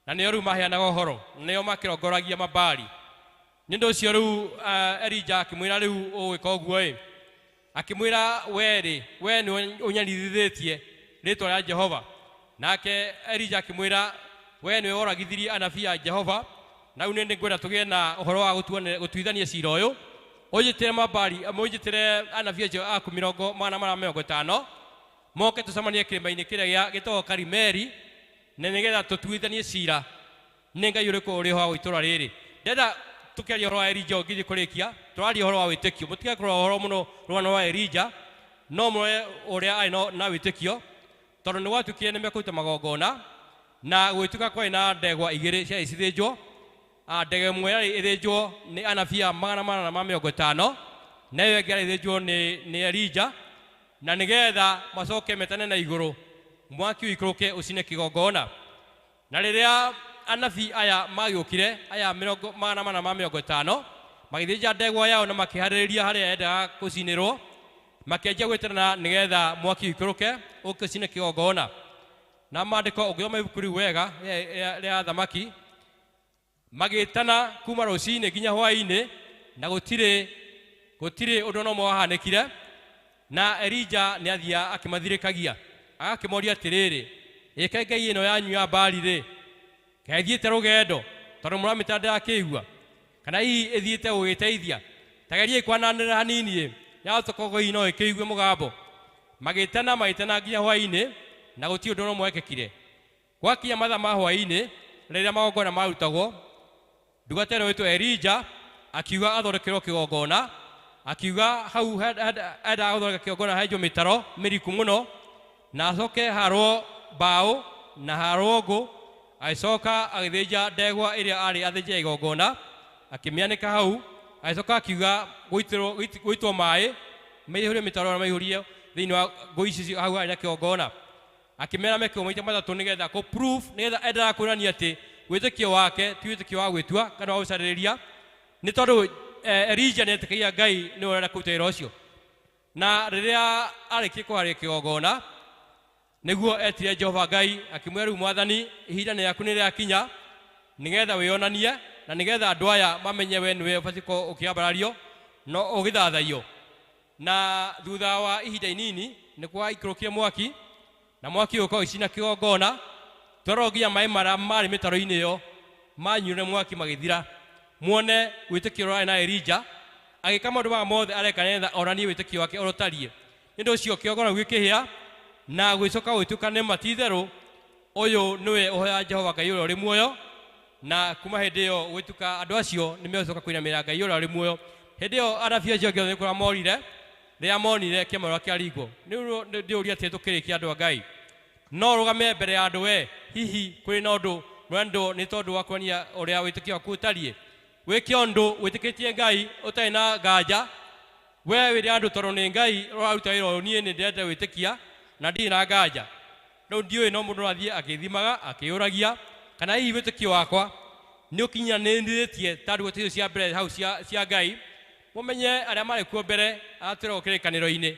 na nĩo rĩu maheanaga ũhoro, nĩo makĩrongoragia Mabali. Nĩ ũndũ ũcio rĩu Elijah akĩmwĩra rĩu ũgwĩka ũguo ĩ, akĩmwĩra we rĩ, we nĩ ũnyarithithĩtie rĩtwa rĩa Jehova. Nake Elijah akĩmwĩra we nĩwe woragithirie anabii a Jehova, na rĩu nĩ ngwenda tũgĩe na ũhoro wa gũtuithania cira ũyũ. Ũnjĩtĩre Mabali, ũnjĩtĩre anabii acio aku 450, moke tũcemanie kĩrĩma-inĩ kĩrĩa gĩtagwo Karimeli, na nĩgetha tũtuithanie cira nĩ Ngai ũrĩkũ ũrĩhoagwo itũũra rĩrĩ. Ndĩrenda tũkĩaria ũhoro wa Elijah ũngĩthiĩ kũrĩkia, tũraria ũhoro wa wĩtĩkio. Mũtige kũrora ũhoro mũno rũgano rwa Elijah, no mũrore ũrĩa arĩ na wĩtĩkio, tondũ nĩ gwatuĩkire nĩ mekũruta magongona, na gũgĩtuĩka kwarĩ na ndegwa igĩrĩ ciarĩ cithĩnjwo. Ndege ĩmwe yarĩ ĩthĩnjwo nĩ anabii aya 450, na ĩyo ĩngĩ yarĩ ĩthĩnjwo nĩ Elija, na nĩgetha macoke metane na igũrũ mwaki ũikũrũke ũcine kĩgongona. Na rĩrĩa anabii aya magĩũkire, aya 450, magĩthĩnja ndegwa yao na makĩharĩrĩria harĩa yendaga gũcinĩrwo, makĩanjia gwĩtana nĩgetha mwaki ũikũrũke ũke ũcine kĩgongona. Na maandĩko ũngĩthoma ibuku rĩu wega rĩa thamaki, magĩtana kuma rũcinĩ nginya hwaĩ-inĩ, na gũtirĩ ũndũ ona ũmwe wahanĩkire. Na Elija nĩ athiaga akĩmathirĩkagia, agakĩmoria atĩrĩrĩ, ĩke ngai ĩno yanyu ya Baali rĩ, kaĩ ĩthiĩte rũgendo tondũ mũramĩta ndĩrakĩigua, kana hihi ĩthiĩte gũgĩteithia? Ta geriai kwananĩrĩra hanini ĩ, yahota korwo hihi no ĩkĩigue mũgambo. Magĩtana nginya hwaĩ-inĩ, na gũtirĩ ũndũ ona ũmwe wekĩkire. Gwakinya mathaa ma hwaĩ-inĩ, rĩrĩa magongona marutagwo, ndungata ĩno ĩtwo Elija akiuga athondekerwo kĩgongona, akiuga hau endaga gũthondeka kĩgongona henjwo mĩtaro mĩriku mũno, na acoke harwo mbaũ na harwo ngũ. Agĩcoka agĩthĩnja ndegwa ĩrĩa arĩ athĩnjĩra igongona, akĩmĩanĩka hau. Agĩcoka akiuga gũitwo maĩ maihũrie mĩtaro na maihũrie thĩinĩ wa ngũ ici hau harĩ na kĩgongona. Akĩmera meke maita matatũ nĩgetha kũ proof, nĩgetha endaga kuonania atĩ wĩtĩkio wake ti wĩtĩkio wa gwĩtua kana wa gũcarĩrĩria, nĩ tondũ Elija nĩetĩkagia Ngai nĩwe ũrenda kũruta wĩra ũcio. Na rĩrĩa arĩkie kũharĩria kĩgongona, nĩguo etire Jehova Ngai akĩmwĩra, rĩu Mwathani, ihinda nĩ rĩaku nĩ rĩakinya nĩgetha wĩonanie na nĩgetha andũ aya mamenye we nĩwe ũbatiĩ gũkorwo ũkĩambarario no ũgĩthathaiyo. Na thutha wa ihinda inini nĩ kwaikũrũkire mwaki, na mwaki ũka ũgĩcina kĩgongona, twerwo nginya maĩ marĩa marĩ mĩtaro-inĩ ĩyo manyuire mwaki magĩthira. Muone wĩtĩkio ũrĩa na Elija agĩka maũndũ maya mothe areka nĩgetha onanie wĩtĩkio wake ũrĩa ũtariĩ. Nĩ ũndũ ũcio kĩgongona gĩkĩhĩa na gwĩcoka gwĩtuĩka nĩ ma ti-itherũ ũyũ nĩwe ũhoyaga Jehova Ngai ũrĩa ũrĩ muoyo. Na kuma hĩndĩ ĩyo gwĩtuĩka andũ acio nĩ megũcoka kũinamĩrĩra Ngai ũrĩa ũrĩ muoyo. Hĩndĩ ĩyo anabii acio angĩ othe nĩ kũrĩa morire rĩrĩa monire kĩama ũrĩa kĩaringwo. Rĩu ndĩũria atĩrĩ, tũkĩrĩkia andũ a Ngai, no rũgame mbere ya andũ we, hihi kũrĩ na ũndũ mũrendwo nĩ tondũ wa kuonania ũrĩa wĩtĩkio waku ũtariĩ? Wĩke ũndũ wĩtĩkĩtie Ngai ũtarĩ na nganja, we wĩre andũ tondũ nĩ Ngai ũraruta wĩra ũyũ, niĩ nĩ ndĩrenda gwĩtĩkia na ndirĩ na nganja. Rĩu ndiũĩ no mũndũ athiĩ akĩthimaga akĩyũragia kana hihi wĩtĩkio wakwa nĩ ũkinyanĩrĩtie ta ndungata icio cia mbere hau cia Ngai. Mũmenye arĩa marĩ kuo mbere atwĩragwo kĩrĩkanĩro-inĩ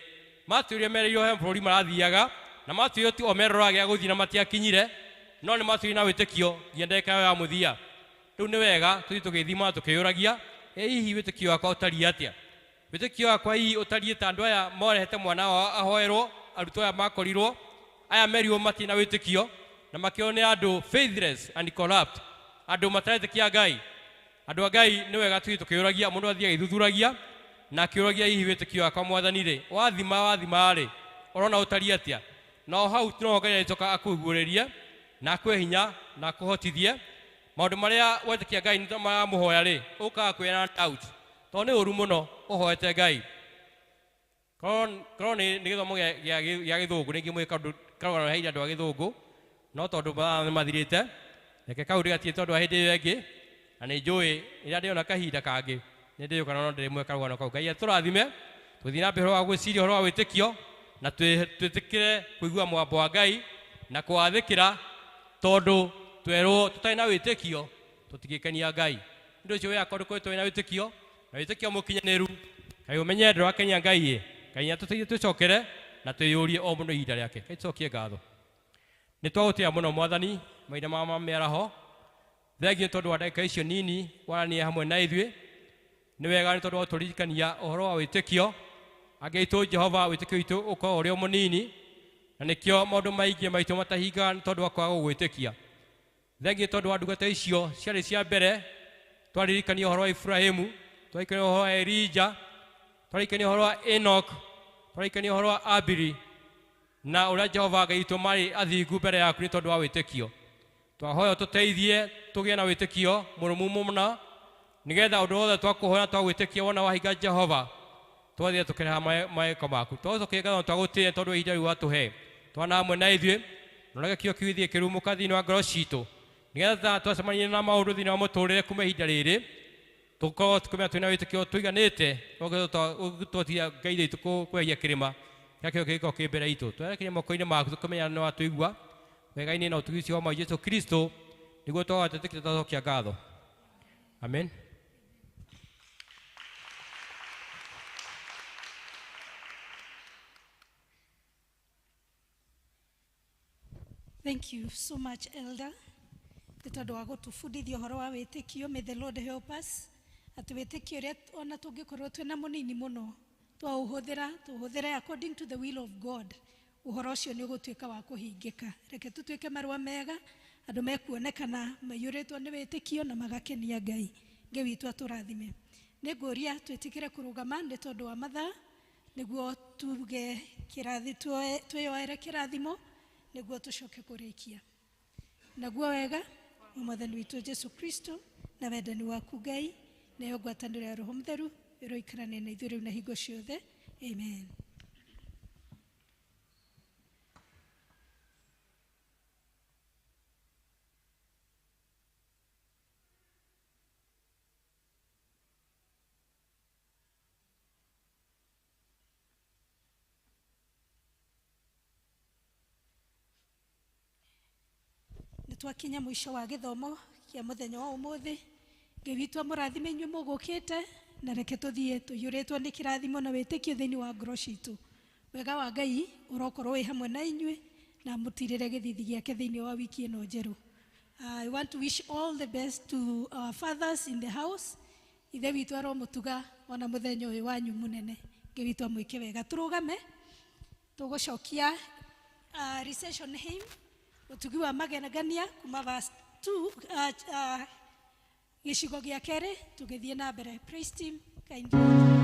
matwĩrire mereirwo he bũrũri marathiaga, na matwĩrire ti o meroragĩa gũthiĩ na matiakinyire, no nĩ matwĩrire na wĩtĩkio nginya ndagĩka ĩyo ya mũthia. Rĩu nĩ wega tũthiĩ tũgĩthima tũkĩyũragia, ĩ hihi wĩtĩkio wakwa ũtariĩ atĩa? Wĩtĩkio wakwa hihi ũtariĩ ta andũ aya morehete mwana wao ahoerwo, arutwo aya makorirwo aya merirwo matirĩ na wĩtĩkio na makĩonwo nĩ andũ faithless and corrupt, andũ mataretĩkia Ngai. Andũ a Ngai nĩ wega tũthiĩ tũkĩyũragia, mũndũ athiĩ agĩthuthuragia na akĩũragia hihi wĩtĩkio wakwa Mwathani rĩ, wathima rĩ, ũrona ũtariĩ atĩa? Na o hau no Ngai agĩcoka akũguũrĩrie na akũhe hinya na akũhotithie maũndũ marĩa wetĩkia Ngai nĩ maramũhoya rĩ, ũkaga kwĩna doubt, tondũ nĩ ũru mũno ũhoete Ngai. Korwo nĩ gĩthomo gĩa gĩthũngũ nĩ ingĩmwĩka ũndũ karũgano heire andũ a gĩthũngũ, no tondũ mathaa nĩ mathirĩte, reke kau ndĩgatige tondũ wa hĩndĩ ĩyo ĩngĩ, na nĩ njũĩ rĩrĩa ndĩona kahinda kangĩ nĩ ndĩũka no ndĩrĩmwe karũgano kau. Ngai atũrathime tũthiĩ na mbere ũhoro wa gwĩciria ũhoro wa wĩtĩkio, na twĩtĩkĩre kũigua mũgambo wa Ngai na kũwathĩkĩra, tondũ twerwo tũtarĩ na wĩtĩkio tũtingĩkenia Ngai. Nĩ ũndũ ũcio wee akorwo ndũkoretwo wĩna wĩtĩkio na wĩtĩkio mũkinyanĩru, kaĩ ũmenye ndũrakenia Ngai ĩ, Ngai atũteithie twĩcokere na twĩyũrie o mũndũ ihinda rĩake. Ngai tũcokie ngatho. Nĩ twagũtĩĩa mũno Mwathani mahinda ma mĩaraho. Thengiũ nĩ tondũ wa ndagĩka icio nini waranĩria hamwe na ithuĩ. Nĩ wega nĩ tondũ wa gũtũririkania ũhoro wa wĩtĩkio. Angĩ aitũ Jehova wĩtĩkio witũ ũkoragwo ũrĩ o mũnini, na nĩkĩo maũndũ maingĩ maitũ matahingaga nĩ tondũ wa kwaga gũgwĩtĩkia. Thengiũ nĩ tondũ wa ndungata icio ciarĩ cia mbere, twaririkania ũhoro wa Ibrahimu, twaririkania ũhoro wa Elija, twaririkania ũhoro wa Enoch, twaririkania ũhoro wa Abili, na ũrĩa Jehova Ngai witũ marĩ athingu mbere yaku nĩ tondũ wa wĩtĩkio. Twahoya ũtũteithie tũgĩe na wĩtĩkio mũrũmu mũno, nĩgetha ũndũ wothe twakũhoya twagwĩtĩkia wona wahinga Jehova, twathiĩ tũkĩreha maĩko maku. Twagũcokeria ngatho twagũtĩĩa tondũ wa ihinda rĩu watũhe. Twana hamwe na ithuĩ, na ũreke kĩo kiu gĩthiĩ kĩrumũka thĩinĩ wa ngoro citũ, Nĩgetha twacemania na maũndũ thĩinĩ wa mũtũrĩre kuma ihinda rĩrĩ tũkorwo tũkĩmenya twĩna wĩtĩkio tũiganĩte tũtia Ngai witũ kweheria kĩrĩma kĩrĩa kĩo kĩngĩkorwo kĩ mbere itũ. Twerekeire moko-inĩ maku tũkĩmenya nĩ watũigua wega-inĩ na ũtugi ũcio wa Mwathani Jesũ Kristo nĩguo twawatĩtĩkĩte twacokia ngatho. Amen. Thank you so much, Elder. Nĩ tondũ wa gũtũbundithia ũhoro wa wĩtĩkio. May the Lord help us atĩ wĩtĩkio ũrĩa ona tũngĩkorwo twĩna mũnini mũno twaũhũthĩra tũhũthĩre according to the will of God, ũhoro ũcio nĩ ũgũtuĩka wa kũhingĩka. Reke tũtuĩke marũa mega andũ mekuonekana maiyũrĩtwo nĩ wĩtĩkio na magakenia Ngai. Ngai witũ atũrathime. Nĩ ngũria twĩtĩkĩre kũrũgama nĩ tondũ wa mathaa nĩguo tuge kĩrathi twĩyoere kĩrathimo nĩguo tũcoke kũrĩkia. Naguo wega wa Mwathani witũ Jesu Kristo na wendani waku Ngai nayo ngwatanĩro ya Roho Mũtheru ĩroikarania na ithuĩ rĩu na hingo ciothe. Amen. Twakinya mũico wa gĩthomo kĩa mũthenya wa ũmũthĩ. Ngai witũ amũrathime inyuĩ mũgũkĩte na reke tũthiĩ tũiyũrĩtwo nĩ kĩrathimo na wĩtĩkio thĩinĩ wa ngoro citũ. Wega wa Ngai ũrokorwo wĩ hamwe na inyuĩ na mũtirĩre gĩthithi gĩake thĩinĩ wa wiki ĩno njerũ. I want to wish all the best to our fathers in the house. Ithe witũ aromũtuga ona mũthenya ũyũ wanyu mũnene. Ngai witũ amwĩke wega. Tũrũgame tũgũcokia recession hymn ũtugi wa magegania kuma verse 2 gĩcigo gĩa kerĩ tũgĩthiĩ na mbere. Praise team, kindly.